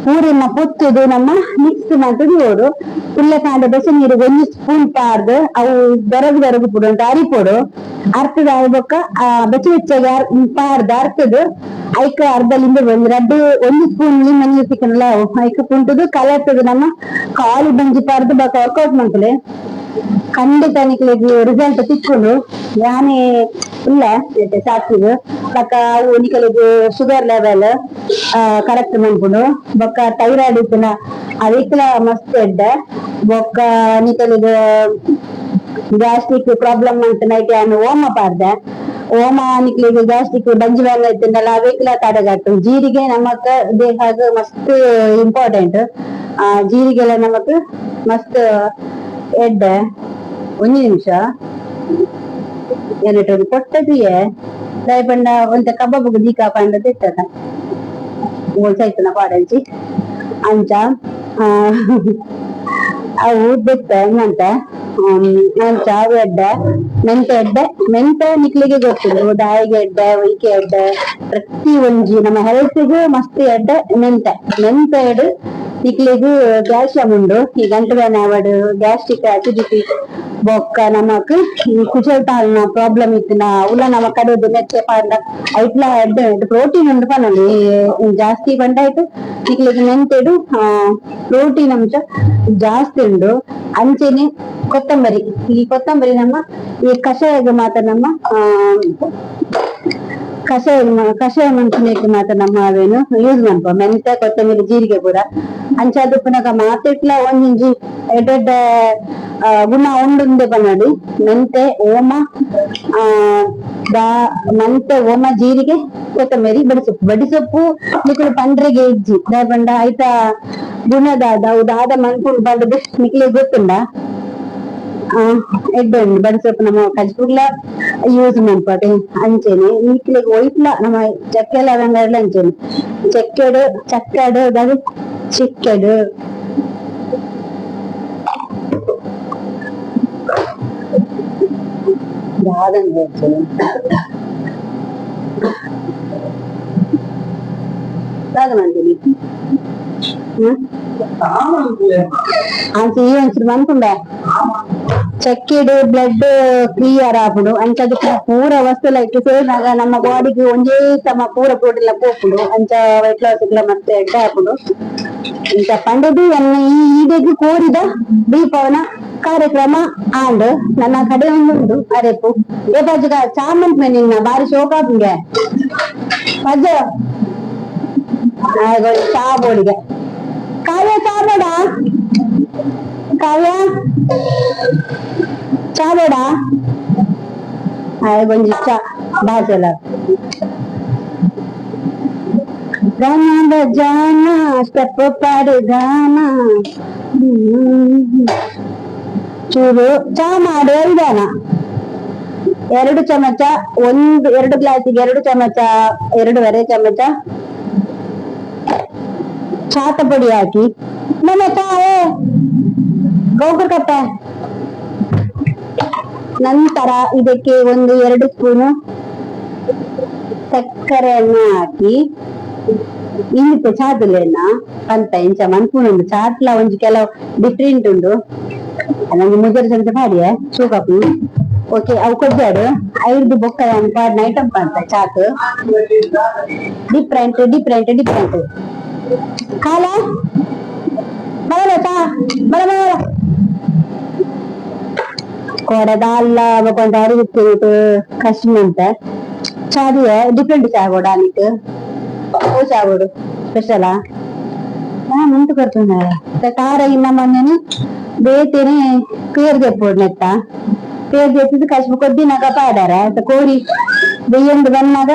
ಪೂರಿನ ಪೊತ್ತುದು ನಮ್ಮ ಮಿಕ್ಸ್ ಮಂತ್ ದೀವೊಡು. ಪುಲ್ಯ ಕಾಂಡೆ ಬೆಸ ನೀರುಗ್ ಒಂಜಿ ಸ್ಪೂನ್ ಪಾಡ್ದ್ ಅವು ಬೆರಗು ಬೆರಗು ಪುಡು ಅಂತ ಅರಿಪೊಡು. ಅರ್ತದ ಆಯಿ ಬೊಕ್ಕ ಬೆಚ್ಚ ಬೆಚ್ಚಗೆ ಪಾಡ್ದ್ ಅರ್ತದ್ ಐಕ್ ಅರ್ಧ ಲಿಂಬೆ, ಒಂಜಿ ರಡ್ಡ್ ಒಂಜಿ ಸ್ಪೂನ್ ಲಿಂಬೆ ನೀರ್ ತಿಕ್ಕುಂಡಲ ಐಕ್ ಪುಂಟುದು ಕಲರ್ತುದು ನಮ್ಮ ಖಾಲಿ ಬಂಜಿ ಪಾಡ್ದ್ ಬೊಕ ವರ್ಕೌಟ್ ಮನ್ಪುಲೆ. ಖಂಡಿತ ನಿಕ್ಲೆಗ್ ರಿಸಲ್ಟ್ ತಿಕ್ಕುಂಡು. ಯಾನೆ ಉಲ್ಲೆ ಸಾಕ್ಷಿಗ್. ಬೊಕ ಅವು ನಿಕಲೆಗ್ sugar level correct ಮನ್ಪುಂಡು. ಬೊಕ ಥೈರಾಯ್ಡ್ ಇತ್ತಿನ ಅವೆಕ್ಲ ಮಸ್ತ್ ಎಡ್ಡೆ. ಬೊಕ್ಕ ನಿಕಲೆಗ್ ಗ್ಯಾಸ್ಟ್ರಿಕ್ ಪ್ರಾಬ್ಲಮ್ ಮಂತುಂಡ ಐಕ್ ಯಾನ್ ಓಮ ಪಾಡ್ದೆ. ಓಮ ನಿಕ್ಲೆಗ್ ಗ್ಯಾಸ್ಟ್ರಿಕ್ ಬಂಜಿ ಬೇನೆ ಇತ್ತುಂಡಲ ಅವೆಕ್ಲ ತಡೆಗಟ್ಟು. ಜೀರಿಗೆ ನಮಕ್ ದೇಹಗ್ ಮಸ್ತ್ ಇಂಪಾರ್ಟೆಂಟ್. ಜೀರಿಗೆಲ ನಮಕ್ ಮಸ್ತ್ ಎಡ್ಡೆ. ಒಂಜಿ ನಿಮಿಷ, ಎನಟ ಒಂಜಿ ಪೊಟ್ಟ ತೂಯೆ. ದಾಯೆ ಪಂಡ ಒಂತೆ ಕಬಾಬ್ ದೀಕ ಪಂಡ ದಿತ್ತದ ಓಲ್ ಸೈತುನ ಪಾಡಂಚಿ ಅಂಚ. ಅವು ದೆತ್ತೆ ಮಂತೆ ಅಂಚ ಅವು ಎಡ್ಡೆ, ಮೆಂತೆ ಎಡ್ಡೆ. ಮೆಂತೆ ನಿಕ್ಲೆಗೆ ಗೊತ್ತುಂಡು ದಾಯಿಗೆ ಎಡ್ಡೆ, ಒಯ್ಕೆ ಎಡ್ಡೆ, ಪ್ರತಿ ಒಂಜಿ ನಮ್ಮ ಹೆಲ್ತ್ ಗ್ ಮಸ್ತ್ ಎಡ್ಡೆ ಮೆಂತೆ. ಮೆಂತೆಡ್ ನಿಕ್ಲೆಗ್ ಕ್ಯಾಲ್ಸಿಯಂ ಉಂಡು. ಈ ಗಂಟು ಬೇನೆ ಆವಡ್, ಗ್ಯಾಸ್ಟ್ರಿಕ್ ಅಸಿಡಿಟಿ, ಬೊಕ್ಕ ನಮಕ್ ಈ ಕುಜಲ್ ತಾಳುನ ಪ್ರಾಬ್ಲಮ್ ಇತ್ತಿನ ಅವುಲ ನಮ ಕಡೆದು ಮೆತ್ತೆ ಪಾಡ್ಂಡ ಐಟ್ಲ ಎಡ್ಡೆ. ಪ್ರೋಟೀನ್ ಉಂಡು ಪನೊಲಿ. ಜಾಸ್ತಿ ಪಂಡ ಐಟ್ ನಿಕ್ಲೆಗ್ ಮೆಂತೆಡ್ ಪ್ರೋಟೀನ್ ಅಂಶ ಜಾಸ್ತಿ ಉಂಡು. ಅಂಚೆನೆ ಕೊತ್ತಂಬರಿ. ಈ ಕೊತ್ತಂಬರಿ ನಮ್ಮ ಈ ಕಷಾಯಗ್ ಮಾತ ನಮ್ಮ ಕಷಾಯ ಕಷಾಯ ಮನ್ಪುನೆಕ್ ಮಾತ ನಮ್ಮ ಅವೇನು ಯೂಸ್ ಮನ್ಪುವ, ಮೆಂತೆ, ಕೊತ್ತಂಬರಿ, ಜೀರಿಗೆ ಪೂರ. ಅಂಚಾದ್ ಉಪ್ಪುನಗ ಮಾತೆಟ್ಲ ಒಂಜೊಂಜಿ ಎಡ್ಡೆ ಎಡ್ಡೆ ಗುಣ ಉಂಡುಂದೆ ಪನೊಲಿ. ಮೆಂತೆ, ಓಮ, ದಾ ಮೆಂತೆ, ಓಮ, ಜೀರಿಗೆ, ಕೊತ್ತಂಬರಿ, ಬಡಿಸೊಪ್ಪು. ಬಡಿಸೊಪ್ಪು ನಿಕುಲು ಪಂಡ್ರೆಗೆ ಇಜ್ಜಿ. ದಾಯೆ ಪಂಡ ಐತ ಗುಣದಾದ ಅವು ದಾದ ಮನ್ಪುಂಡು ಪಂಡುದು ನಿಕ್ಲೆಗ್ ಗೊತ್ತುಂಡ. ಎಡ್ಡೆ ಉಂಡು ಬಡಿಸೊಪ್ಪು. ನಮ್ಮ ಕಜ್ಪುಗ್ಲ ಯೂಸ್ ಮನ್ಪೊಡು. ಅಂಚೆನೆ ನಿಕ್ಲೆಗ್ ಒಯ್ಟ್ಲ ನಮ್ಮ ಚಕ್ಕೆ ಲವಂಗ ಅಂಚೆನೆ ಚೆಕ್ಕೆಡ್ ಚಕ್ಕಡ್ ದಾದ ಚಿಕ್ಕೆಡ್ ದಾದಂದ್ ದಾದ ಮನ್ಪುನಿ? ಅಂಚ ಈ ಒಂಚೂರು ಮನ್ಪುಂಡೆ. ಚಕ್ಕೆಡ್ ಬ್ಲಡ್ ಕ್ಲಿಯರ್ ಆಪುಂಡು. ಅಂಚ ಪೂರ ವಸ್ತು ಲೈಕ್ ಸೇರ್ನಗ ನಮ್ಮ ಬಾಡಿಗ್ ಒಂಜೇ ಸಮ ಪೂರ ಪ್ರೋಟೀನ್ ಪೋಪುಂಡು. ಅಂಚ ವೈಟ್ ಲಾಸ್ ಗ್ಲ ಮಸ್ತ್ ಎಡ್ಡೆ ಆಪುಂಡು. ಇಂಚ ಪಂಡುದು ಎನ್ನ ಈ ಈಡೆಗ್ ಕೋರಿದ ದೀಪವನ ಕಾರ್ಯಕ್ರಮ ಆಂಡ್. ನನ್ನ ಕಡೆ ಉಂಡು ಅರೆಪು ಏಪಾಜುಗ ಚಾಮಂತ್ ನಿನ್ನ ಬಾರಿ ಶೋಕ ಆಪುಂಗೆ ಪಜ್ಜ ಚಾ ಬೋಡಿಗೆ. ಕಾವ್ಯ, ಚಾ ಬೇಡ? ಕಾವ್ಯ, ಚಾ ಬೇಡ? ಒಂಜಿ ಚಾ ಬಾಜಲ ಗಾನ ಬಜಾನ ಸ್ಟೆಪ್ ಪಾಡು ಗಾನ. ಚೂರು ಚಾ ಮಾಡುವ ವಿಧಾನ. 2 ಚಮಚ, ಒಂದು 2 ಗ್ಲಾಸಿಗೆ 2 ಚಮಚ, 2.5 ಚಮಚ ಚಾತ ಪುಡಿ ಹಾಕಿ. ನಮ್ಮ ಚಾ ಗೋಕುರ್ ಕಟ್ಟೆ. ನಂತರ ಇದಕ್ಕೆ ಒಂದು 2 ಸ್ಪೂನು ಸಕ್ಕರೆಯನ್ನು ಹಾಕಿ. ಇನ್ನಿತ್ತೆ ಚಾದುಲೆನ ಪಂತ ಇಂಚ ಮನ್ಪುನುಂಡು. ಚಾಟ್ಲ ಒಂಜಿ ಕೆಲವು ಡಿಫ್ರೆಂಟ್ ಉಂಡು. ಅಲ್ಲೊಂದು ಮುಜರು ಚಮಚ ಪಾಡಿಯೆ ಚೂಕಪ್ಪು. ಓಕೆ, ಅವು ಕೊಜ್ಜಾಡು. ಐದು ಬೊಕ್ಕ ಪಾಡ್ನ ಐಟಮ್ ಪಂತ chat different different different. ಕಾಲ ಬರಲ್ಲ ಚಾ ಬರ ಬರ ಕೊಡದಾಲ್ಲ ಬೊಕೊಂದು ಅರಿವಿತ್ತು ಕಷ್ಟ ಅಂತ. ಚಾದಿಯ ಡಿಫ್ರೆಂಟ್ ಚಾ ಕೊಡ ಅನಿಕ್. ಓ ಚಾ ಕೊಡು ಸ್ಪೆಷಲ್. ಹಾ, ಮುಂತು ಕೊಡ್ತುಂಡ ಕಾರ. ಇನ್ನ ಮೊನ್ನೆನು ಬೇತೇನೆ ಪೇರ್ ದೆಪ್ಪೋಡು ನೆತ್ತ. ಪೇರ್ ದೆತ್ತಿದ್ ಕಸ್ಬು ಕೊದ್ದಿನಾಗ ಪಾಡಾರ. ಕೋರಿ ಬೆಯ್ಯೊಂದು ಬನ್ನಾಗ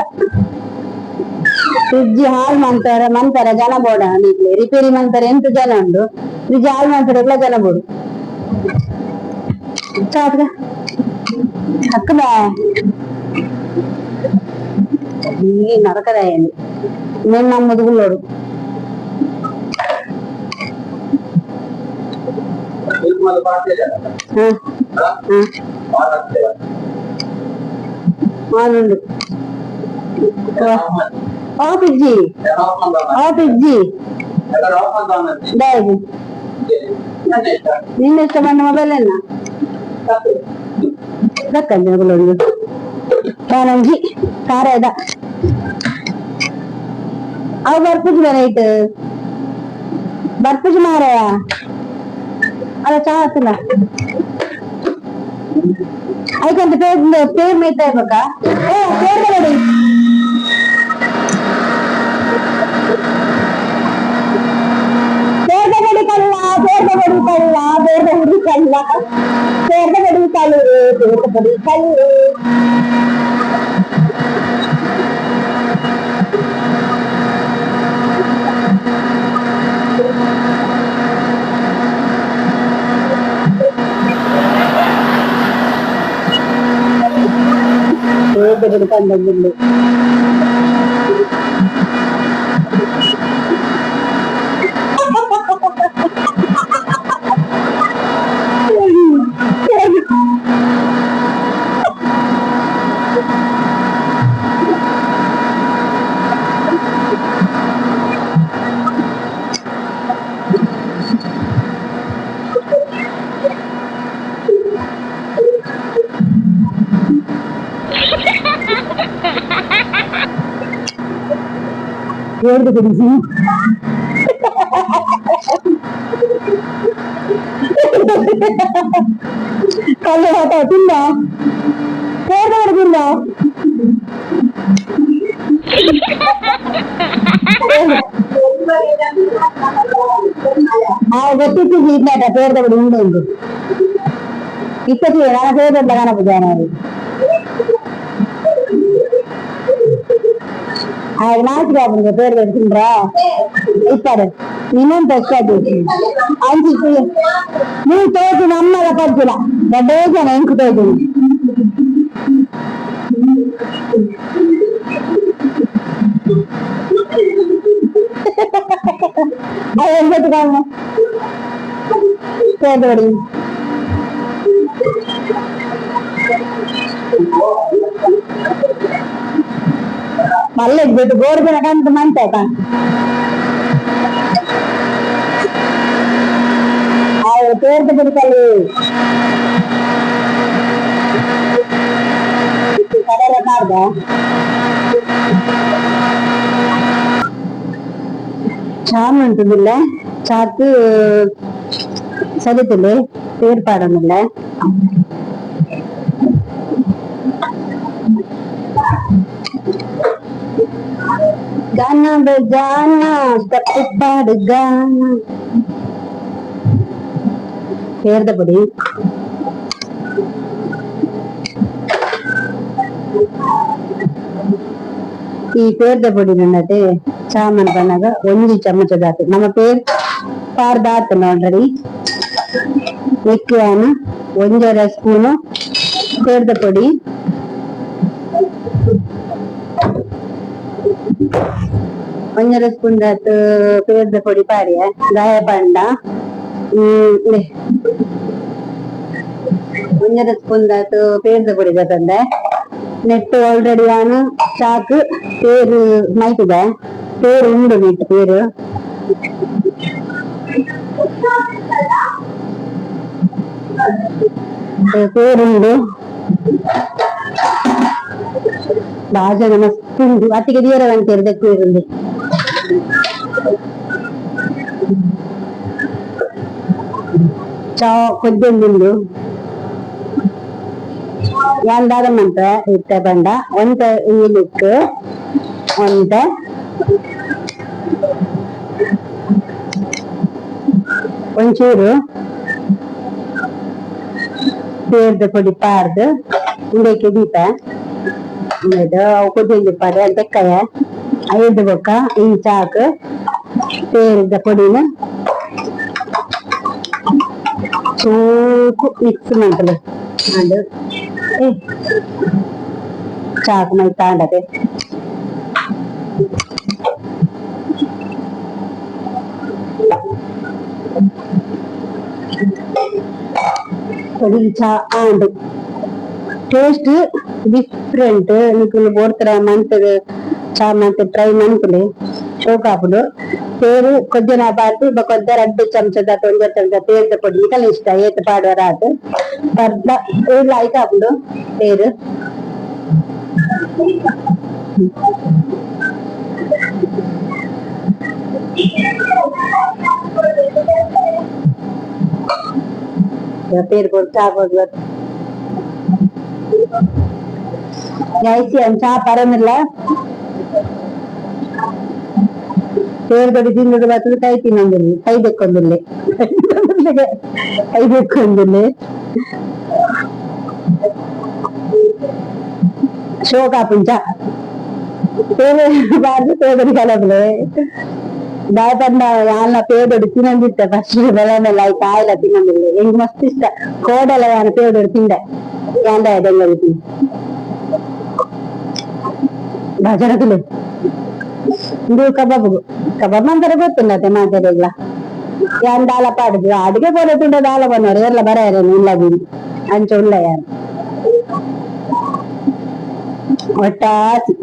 ಫ್ರಿಡ್ಜ್ ಹಾಲ್ ಮಂತಾರೆ ಮಂತರ ಜನ ಬೋಡ. ನೀಗ್ಲೆ ರಿಪೇರಿ ಮಂತಾರೆ ಎಂತ ಜನ ಉಂಡು. ಫ್ರಿಡ್ಜ್ ಹಾಲ್ ಮಂತಾರೆ ಜನ ಬೋಡು. ಚಾತ್ಗ ಅಕ್ಕಬ ಈ ನರಕದಾಯನಿ నేను నా ముదుగులోడు. ಮಾನುಂಡು ಆಫಿಜ್ಜಿ ಆಫಿಜ್ಜಿ. ದಾಯೆಗ್ ನಿನ್ನ ಇಷ್ಟ ಬಂದ ಮೊಬೈಲ್ ಅನ್ನ ದಕ್ಕಂಜಿ ಕಾನಂಜಿ ಕಾರದ ಅವು ಬರ್ಪುಜಿ ರೈಟ್ ಬರ್ಪುಜಿ ಮಾರಾಯ. ಅಲ್ಲ, ಚಾ ಆತಲ್ಲ. ಐಕಂತ ಪೇರ್ ಪೇರ್ ಮೇಯ್ತಾ ಇರ್ಬೇಕಾ? ಏ ಪೇರ್ ನೋಡಿ. ಪೇರ್ದ ಬಡಿ ಕಲ್ಲ, ಪೇರ್ದ ಬಡಿ ಕಲ್ಲ, ಪೇರ್ದ ಹುಡಿ ಕಲ್ಲ, ಪೇರ್ದ ಬಡಿ ಕಲ್ಲು, ಪೇರ್ದ ಬಡಿ ಕಲ್ಲು. ಪೇರ್ದ ಬಡಿ ಕಂಡಂದಿಲ್ಲ. ಪೇರ್ದ ಬಡಿ ಕಲ್ಲು ಆಟ ತಿಂದ. ಪೇರ್ದ ಬಡಿ ತಿಂದ. ಆ ಗೊತ್ತಿತ್ತು ಇದ್ದಾಟ ಪೇರ್ದ ಬಡಿ ಉಂಡು ಉಂಡು ಇಪ್ಪತ್ತು ನಾನು ಪೇರ್ದ ಕಾಣಪುಜ. ಅದು ನಾಚಿಕೆ ಆಪುಂಡು ಪೇರ್ದ ತಿಂಡ್ರ ಇಪ್ಪಡು. ಇನ್ನೊಂದು ತಸ್ಕಾದು ಅಂಚಿ ನೀವು ತೋಜು ನಮ್ಮಲ ಪಜ್ಜಿಲ ದೊಡ್ಡ ಜನ ಎಂಕು ತೋಜು. ಅದು ಎಂಬತ್ತು ಕಾಮ ಪೇರ್ದ ಬಡಿ. ಮಲ್ಲೆಗ್ ಬಿಟ್ಟು ಗೋರ್ದಿನ ಕಂತು ಮಂತ ಪೇರ್ದ ಬಿಡ್ಕಲ್ಲಿ ಕಡಲ ಕಾರ್ದ ಚಾಮ್ ಉಂಟುದಿಲ್ಲ. ಚಾಕ್ ಸರಿತಿಲ್ಲ, ಪೇರ್ ಪಾಡೊಂದಿಲ್ಲ. ಗಾನ ಬಜಾನ ಸ್ಟೆಪ್ ಪಾಡು ಗಾನ. ಪೇರ್ದ ಪೊಡಿ. ಈ ಪೇರ್ದ ಪೊಡಿ ನನ್ನತೆ ಚಾಮನ್ ಪನ್ನಗ ಒಂಜಿ ಚಮಚದಾತು ನಮ್ಮ ಪೇರ್ ಪಾರ್ದಾತನ ಆಲ್ರೆಡಿ. ನೆಕ್ಕ್ ಯಾನ್ ಒಂಜರೆ ಸ್ಪೂನ್ ಪೇರ್ದ ಪೊಡಿ. ಒಂಜರೆ ಸ್ಪೂನ್ ದಾತ್ ಪೇರ್ದ ಪೊಡಿ ಪಾಡ್ಯ. ದಾಯೆ ಪಂಡ ಉಂದೆ ಒಂಜರೆ ಸ್ಪೂನ್ ದಾತ್ ಪೇರ್ದ ಪೊಡಿ ದೆತೊಂಡೆ. ನೆಟ್ ಆಲ್ರೆಡಿ ಯಾನ್ ಚಾಕ್ ಪೇರ್ ಮೈತುದೆ, ಪೇರ್ ಉಂಡು ನೆಟ್ ಪೇರ್. ಪೇರ್ ಉಂಡು. ಬಾಜನ ಮಸ್ತ್ ಉಂಡು. ಅತ್ತಿಗೆ ದೀಯರ ಪಂತೆರ್ ದೆಕ್ಕುವೆರುಂದು. ಚಾ ಕೊದ್ದೊಂದುಂಡು. ಯಾನ್ ದಾದ ಮನ್ಪೆ ಇತ್ತೆ ಪಂಡ, ಒಂತೆ ಏಲಕ್ಕು, ಒಂತೆ ಒಂಚೂರು ಪೇರ್ದ ಪೊಡಿ ಪಾರ್ದ್ ಉಂದೆಕ್ಕೆ ದೀಪೆ. ಉಂದೆಟ್ ಅವು ಕೊದ್ದೊಂದಿಪ್ಪಡ್ ದೆಕ್ಕಯೆ. ಐರ್ದ್ ಬೊಕ್ಕ ಈ ಚಾಕ್ ಪೇರ್ದ ಪೊಡಿನ್ ಸೋಕು ಮಿಕ್ಸ್ ಮನ್ಪುಲೆ. ಆಂಡ್ ಏ ಚಾಕ್ ಮೈತಾಂಡತೆ. ಪೊಡಿ ಚಾ ಆಂಡ್. Taste different. ನಿಕುಲು ಬೋಡ್ತರ ಮಂತ್‌ದ್ ಚಾ ಮಂತ್ ಟ್ರೈ ಮನ್ಪುಲೆ, ಶೋಕ್ ಆಪುಂಡು. ಪೇರ್ ಕೊದ್ದಿನ ಪಾಡ್ದ್ ಬೊಕ ಒಂತೆ ರಡ್ಡ್ ಚಮಚದ ಒಂಜರೆ ಚಮಚ ಪೇರ್ದ ಪೊಡಿ ನಿಕಲ್ನ ಇಷ್ಟ ಏತ್ ಪಾಡುವರ ಆತ್ ಪರ್ದ ಲಾಯ್ಕ್ ಆಪುಂಡು ಪೇರ್. ಪೇರ್ ಪೊಡಿ ಚಾ ಪೊಡಿ. ಗೈಸ್, ಚಾ ಪರೊಂದುಲ್ಲ. ಪೇರ್ದೊಡಿ ತಿಂದುದು ಬತ್ತುದು ಕೈ ತಿನ್ನೊಂದುಲ್ಲೆ, ಕೈ ದೆಕ್ಕೊಂದುಲ್ಲೆ, ಕೈ ದೆಕ್ಕೊಂದುಲ್ಲೆ. ಶೋಕ್ ಆಪುಂಡು ಚಾ. ಪೇರ್ ಪಾಡ್ದ್ ಪೇರ್ದೊಡಿ ಕಲಪುಲೆ. ದಾಯೆ ಪಂಡ ಯಾನ್ಲ ಪೇರ್ದೊಡಿ ತಿನ್ನೊಂದಿತ್ತೆ ಫಸ್ಟ್. ಮೆಲ್ಲ ಮೆಲ್ಲ ಐತ ಆಯ್ಲ ತಿನ್ನೊಂದುಲ್ಲೆ. ಎಂಕ್ ಮಸ್ತ್ ಇಷ್ಟ. ಕೋಡೆಲ ಯಾನ್ ಪೇರ್ದೊಡಿ ತಿಂದೆ. ಯಾನ್ ದಾಯೆ ಬೆಂಗಳೂರು ಭಜನಕುಲು. ಇಂದು ಕಬಾಬ್, ಕಬಾಬ್ ಮಂತರ ಗೊತ್ತುಂಡತೆ ಮಾತೆರೆಗ್ಲ. ಯಾನ್ ದಾಲ ಪಾಡುದು ಅಡಿಗೆ ಪೋರೆ ದಾಲ ಪನ್ನೋರು ಏರ್ಲ ಬರಾಯರೆ ಉಳ್ಳಾಗಿ ಅಂಚ ಉಲ್ಲ ಯಾನ್ ಒಟ್ಟಾಸಿ.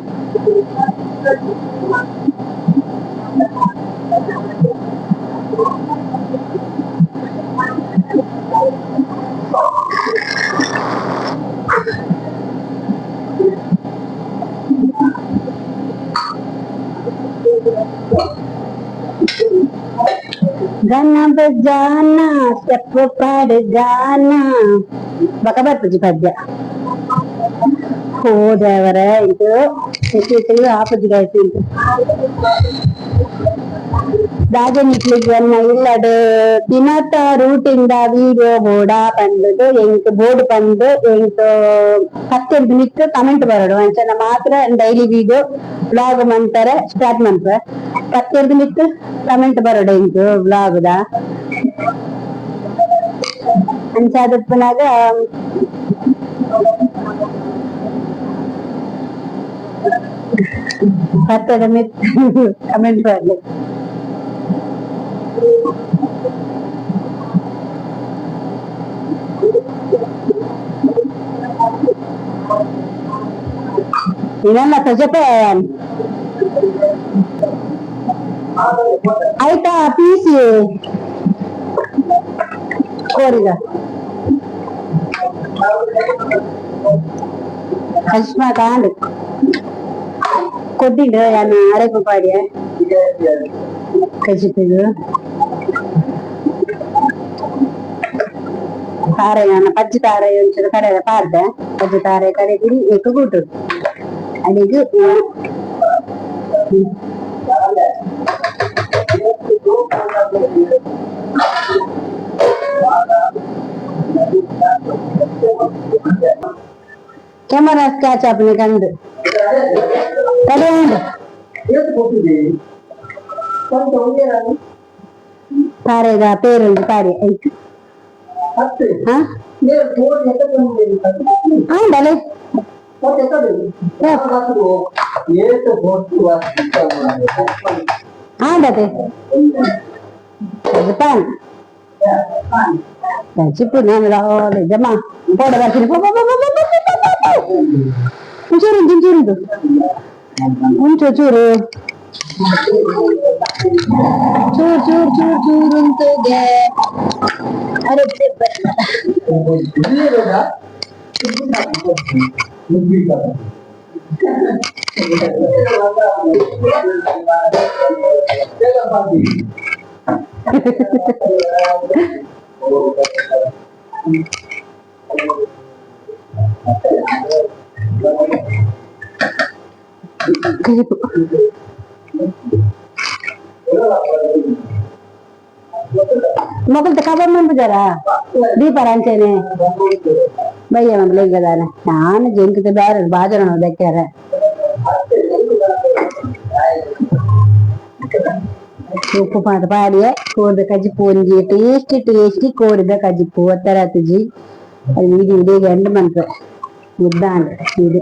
गाना बजाना, स्टेप पाड़ गाना. ಬಕ ಬರ್ಪುಜಿ ಪದ್ಯ. ಹೋ ದೇವರೇ, ಇದು ಹೆಚ್ಚು ಆಪುಜಿ ಗಾಯ್ತು. ಇಂತು ದಾಜನಿಕ್ಲಿಗ್ ಎನ್ನ ಇಲ್ಲಡ್ ದಿನತ ರೂಟಿಂದ ವಿಡಿಯೋ ಬೋಡ ಪಂಡುದು ಎಂಕ್ ಬೋರ್ಡ್ ಪಂದ್ ಎಂಕ್ ಪತ್ತೆರ್ದ್ ಮಿತ್ತ್ ಕಮೆಂಟ್ ಬರೊಡು. ಅಂಚನ ಮಾತ್ರ daily video vlog ಮಂತಾರೆ start ಮನ್ಪೆ. ಪತ್ತೆರ್ದ್ ಮಿತ್ತ್ ಕಮೆಂಟ್ ಬರೊಡು ಎಂಕ್ ವ್ಲಾಗ್ ದ. ಅಂಚಾದ್ ಉಪ್ಪುನಗ ಪತ್ತೆದ ಮಿತ್ತ್ ಕಮೆಂಟ್ ಬರ್ಲೆ. ಇದೆಲ್ಲ ಸಜಪೆ ಆಯ್ತಾ? ಪೀಸಿ ಕೋರಿದ ಕಶ್ಮ ಕಾಂಡ್ ಕೊದ್ದಿಂಡ್ ಯಾನ್ ಅರೆಪು ಪಾಡ್ಯ ಕಜಿಪಿಗ್. ತಾರೆ ಯಾನ ಪಜ್ಜಿ ತಾರೆ ಒಂಚೂರು ಕಡೆ ಪಾಡ್ದೆ. ಪಜ್ಜಿ ತಾರೆ ಕಡೆ ಎಕ್ಕು ಕೂಟು ಅಡಿಗ್. ಕ್ಯಾಮರಾ ಸ್ಕ್ಯಾಚ್ ಆಪುನ ಕಂದು. ತಡೆ ಉಂಡು. ತಾರೆದ ಪೇರುಂಡು ತಾರೆ ಐಕ್. ಹಾ, ಆಂಡಲೆ. ಆಂಡತೆ ಕಜಿಪಾನ್ ಕಜಿಪು ನಾನು ರಾವಳೆ ಜಮಾ ಪೋಡ ಬರ್ತೀನಿ. ಪೋ ಪೋ ಪೋ ಪೋ ಪೋ ಪೋ ಪೋ ಪೋ. ಒಂಚೂರು ಉಂಟು, ಒಂಚೂರು ಉಂಟು, ಒಂಚೂರು ಚೂರು ಚೂರು ಚೂರು ಚೂರು ಚೂರು ಉಂಟುಗೆ. ಅರೆ, ಕಜಿಪು. ಮೊಗಲ್ತ ಕಬಾಬ್ ಮನ್ಪುಜಾರ ದೀಪಾರ ಅಂಚೆನೆ ಬಯ್ಯ ಮನ್ಪುಲೆ. ನಾನು ಜಂಕಿತ ಬೇರೆ ಬಾಜನ ಬೆಕ್ಕಾರ. ಉಪ್ಪು ಪಾತ ಪಾಡಿಯೆ ಕೋರಿದ ಕಜಿಪು. ಒಂಜಿ ಟೇಸ್ಟಿ ಟೇಸ್ಟಿ ಕೋರಿದ ಕಜಿಪು ಒತ್ತರಾತುಜಿ. ಅದು ಇಡೀ ಇಡೀ ಗಂಡು ಮನ್ಪೆ ಮುದ್ದಾಂಡ್ ಇದು.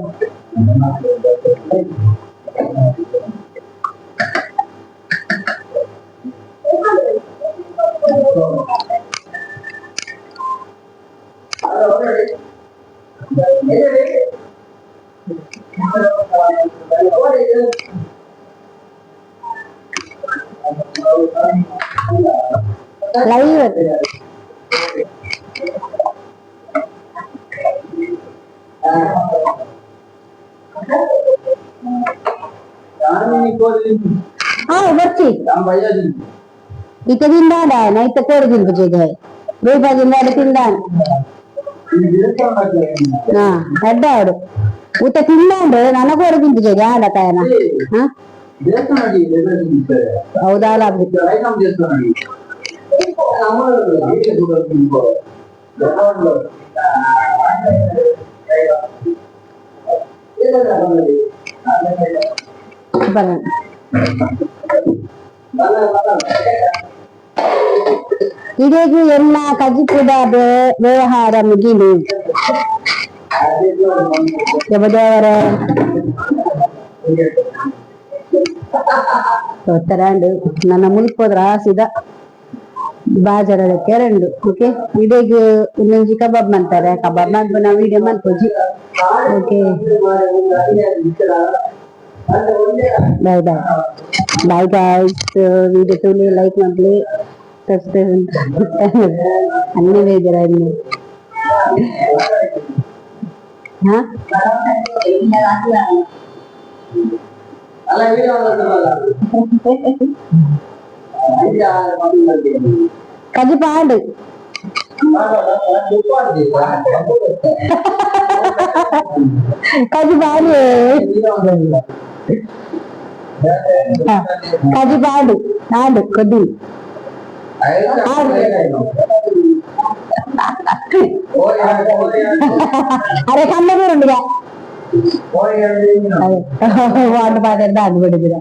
ಲೈವ್. ಹಾ, ಬರ್ತಿ. ಇತ್ತೆ ತಿಂದಾಂಡ ಇತ್ತೆ ಕೋರಿ ತಿನ್ಪುಜೆ ಬೇಗ ತಿಂದಾಡ ತಿಂದಾಂಡ. ಹಾ, ಎಡ್ಡೆ ಆಡು ಊಟ ತಿಂದಾಂಡು ನನ್ನ ಕೋರಿ ತಿನ್ಪುಜೆ ಆಂಡ ತಾಯನ. ಹಾ, ಹೌದಾ? ಬರ. ಇಡೆಗ್ ಎನ್ನ ಕಜಿಪುದ ವ್ಯವಹಾರ ಮುಗಿಲು ದೇವರ ಉತ್ತರಾಂಡ್ ನನ್ನ ಮುಲ್ಪೋದ್ರ ಆಸಿದ ಬಾಜಾರದ ಕೆರಂಡು. ಓಕೆ, ಇಡೆಗ್ ಒಂದೊಂಜಿ ಕಬಾಬ್ ಮಂತಾರೆ. ಕಬಾಬ್ ಮನ್ಪುನ ವಿಡಿಯೋ ಮನ್ಪುಜಿ. Okay, bye bye bye guys. Video ತೂಲೆ, like ಮನ್ಪುಲೆ, subscribe ಅన్ని ಬೇಜಾರಾಯ್ತು. ಹಾ, ಕಜಿಪ ಆಂಡ್. ಕಜಿಪ ಆಂಡ್, ಕಜಿಪ ಆಂಡ್ ಆಂಡ್ ಕೊದ್ದಿ. ಅರೆ, ಕಣ್ಣ ಬೀರುಂಡಿಗ ವಾಂಡ್ ಪಾತೆರ್ದ ಆಂಡ್ ಬಿಡಿದಿರ.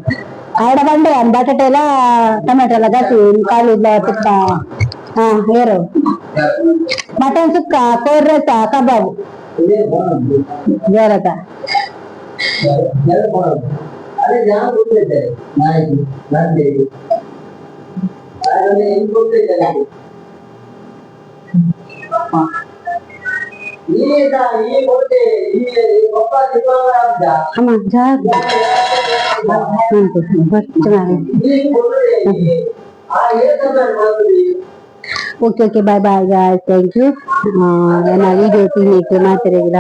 ಆಡ ಬಂಡೆ ಬಟಾಟೆ ಎಲ್ಲ ಟೊಮೆಟೊ ಎಲ್ಲ ಗಸಿ ಕಾಲು ತುಪ್ಪ. ಹಾ, ಏರು ಮಟನ್ ಸುಕ್ಕ, ಕೋರ್ ರಸ, ಕಬಾಬ್ ಜೋರತ. ಅಮ್ಮ ಜಾಗ okay okay, bye bye guys, thank you. ನನ್ನ ವಿಡಿಯೋ ತಿನ್ನಕ್ಕೆ ಮಾತಾಡಿಲ್ಲ.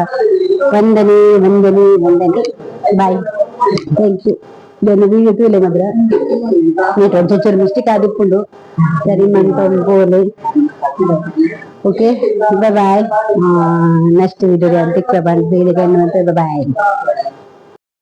ವಂದನೆ ವಂದನೆ ವಂದನೆ, bye, thank you. ಇದನ್ನು ವಿಡಿಯೋ ತೂಲೆ ಮಾತ್ರ. ನೀಟ್ ಒಂಚೂರು ಮಿಸ್ಟೇಕ್ ಆದಿಪ್ಪುಂಡು, ಸರಿ ಮಂತೊಂದು ಪೋಲೆ. Okay, bye bye. Next video ತಿಕ್ಕ ಬಂದು ಬಾಯ್.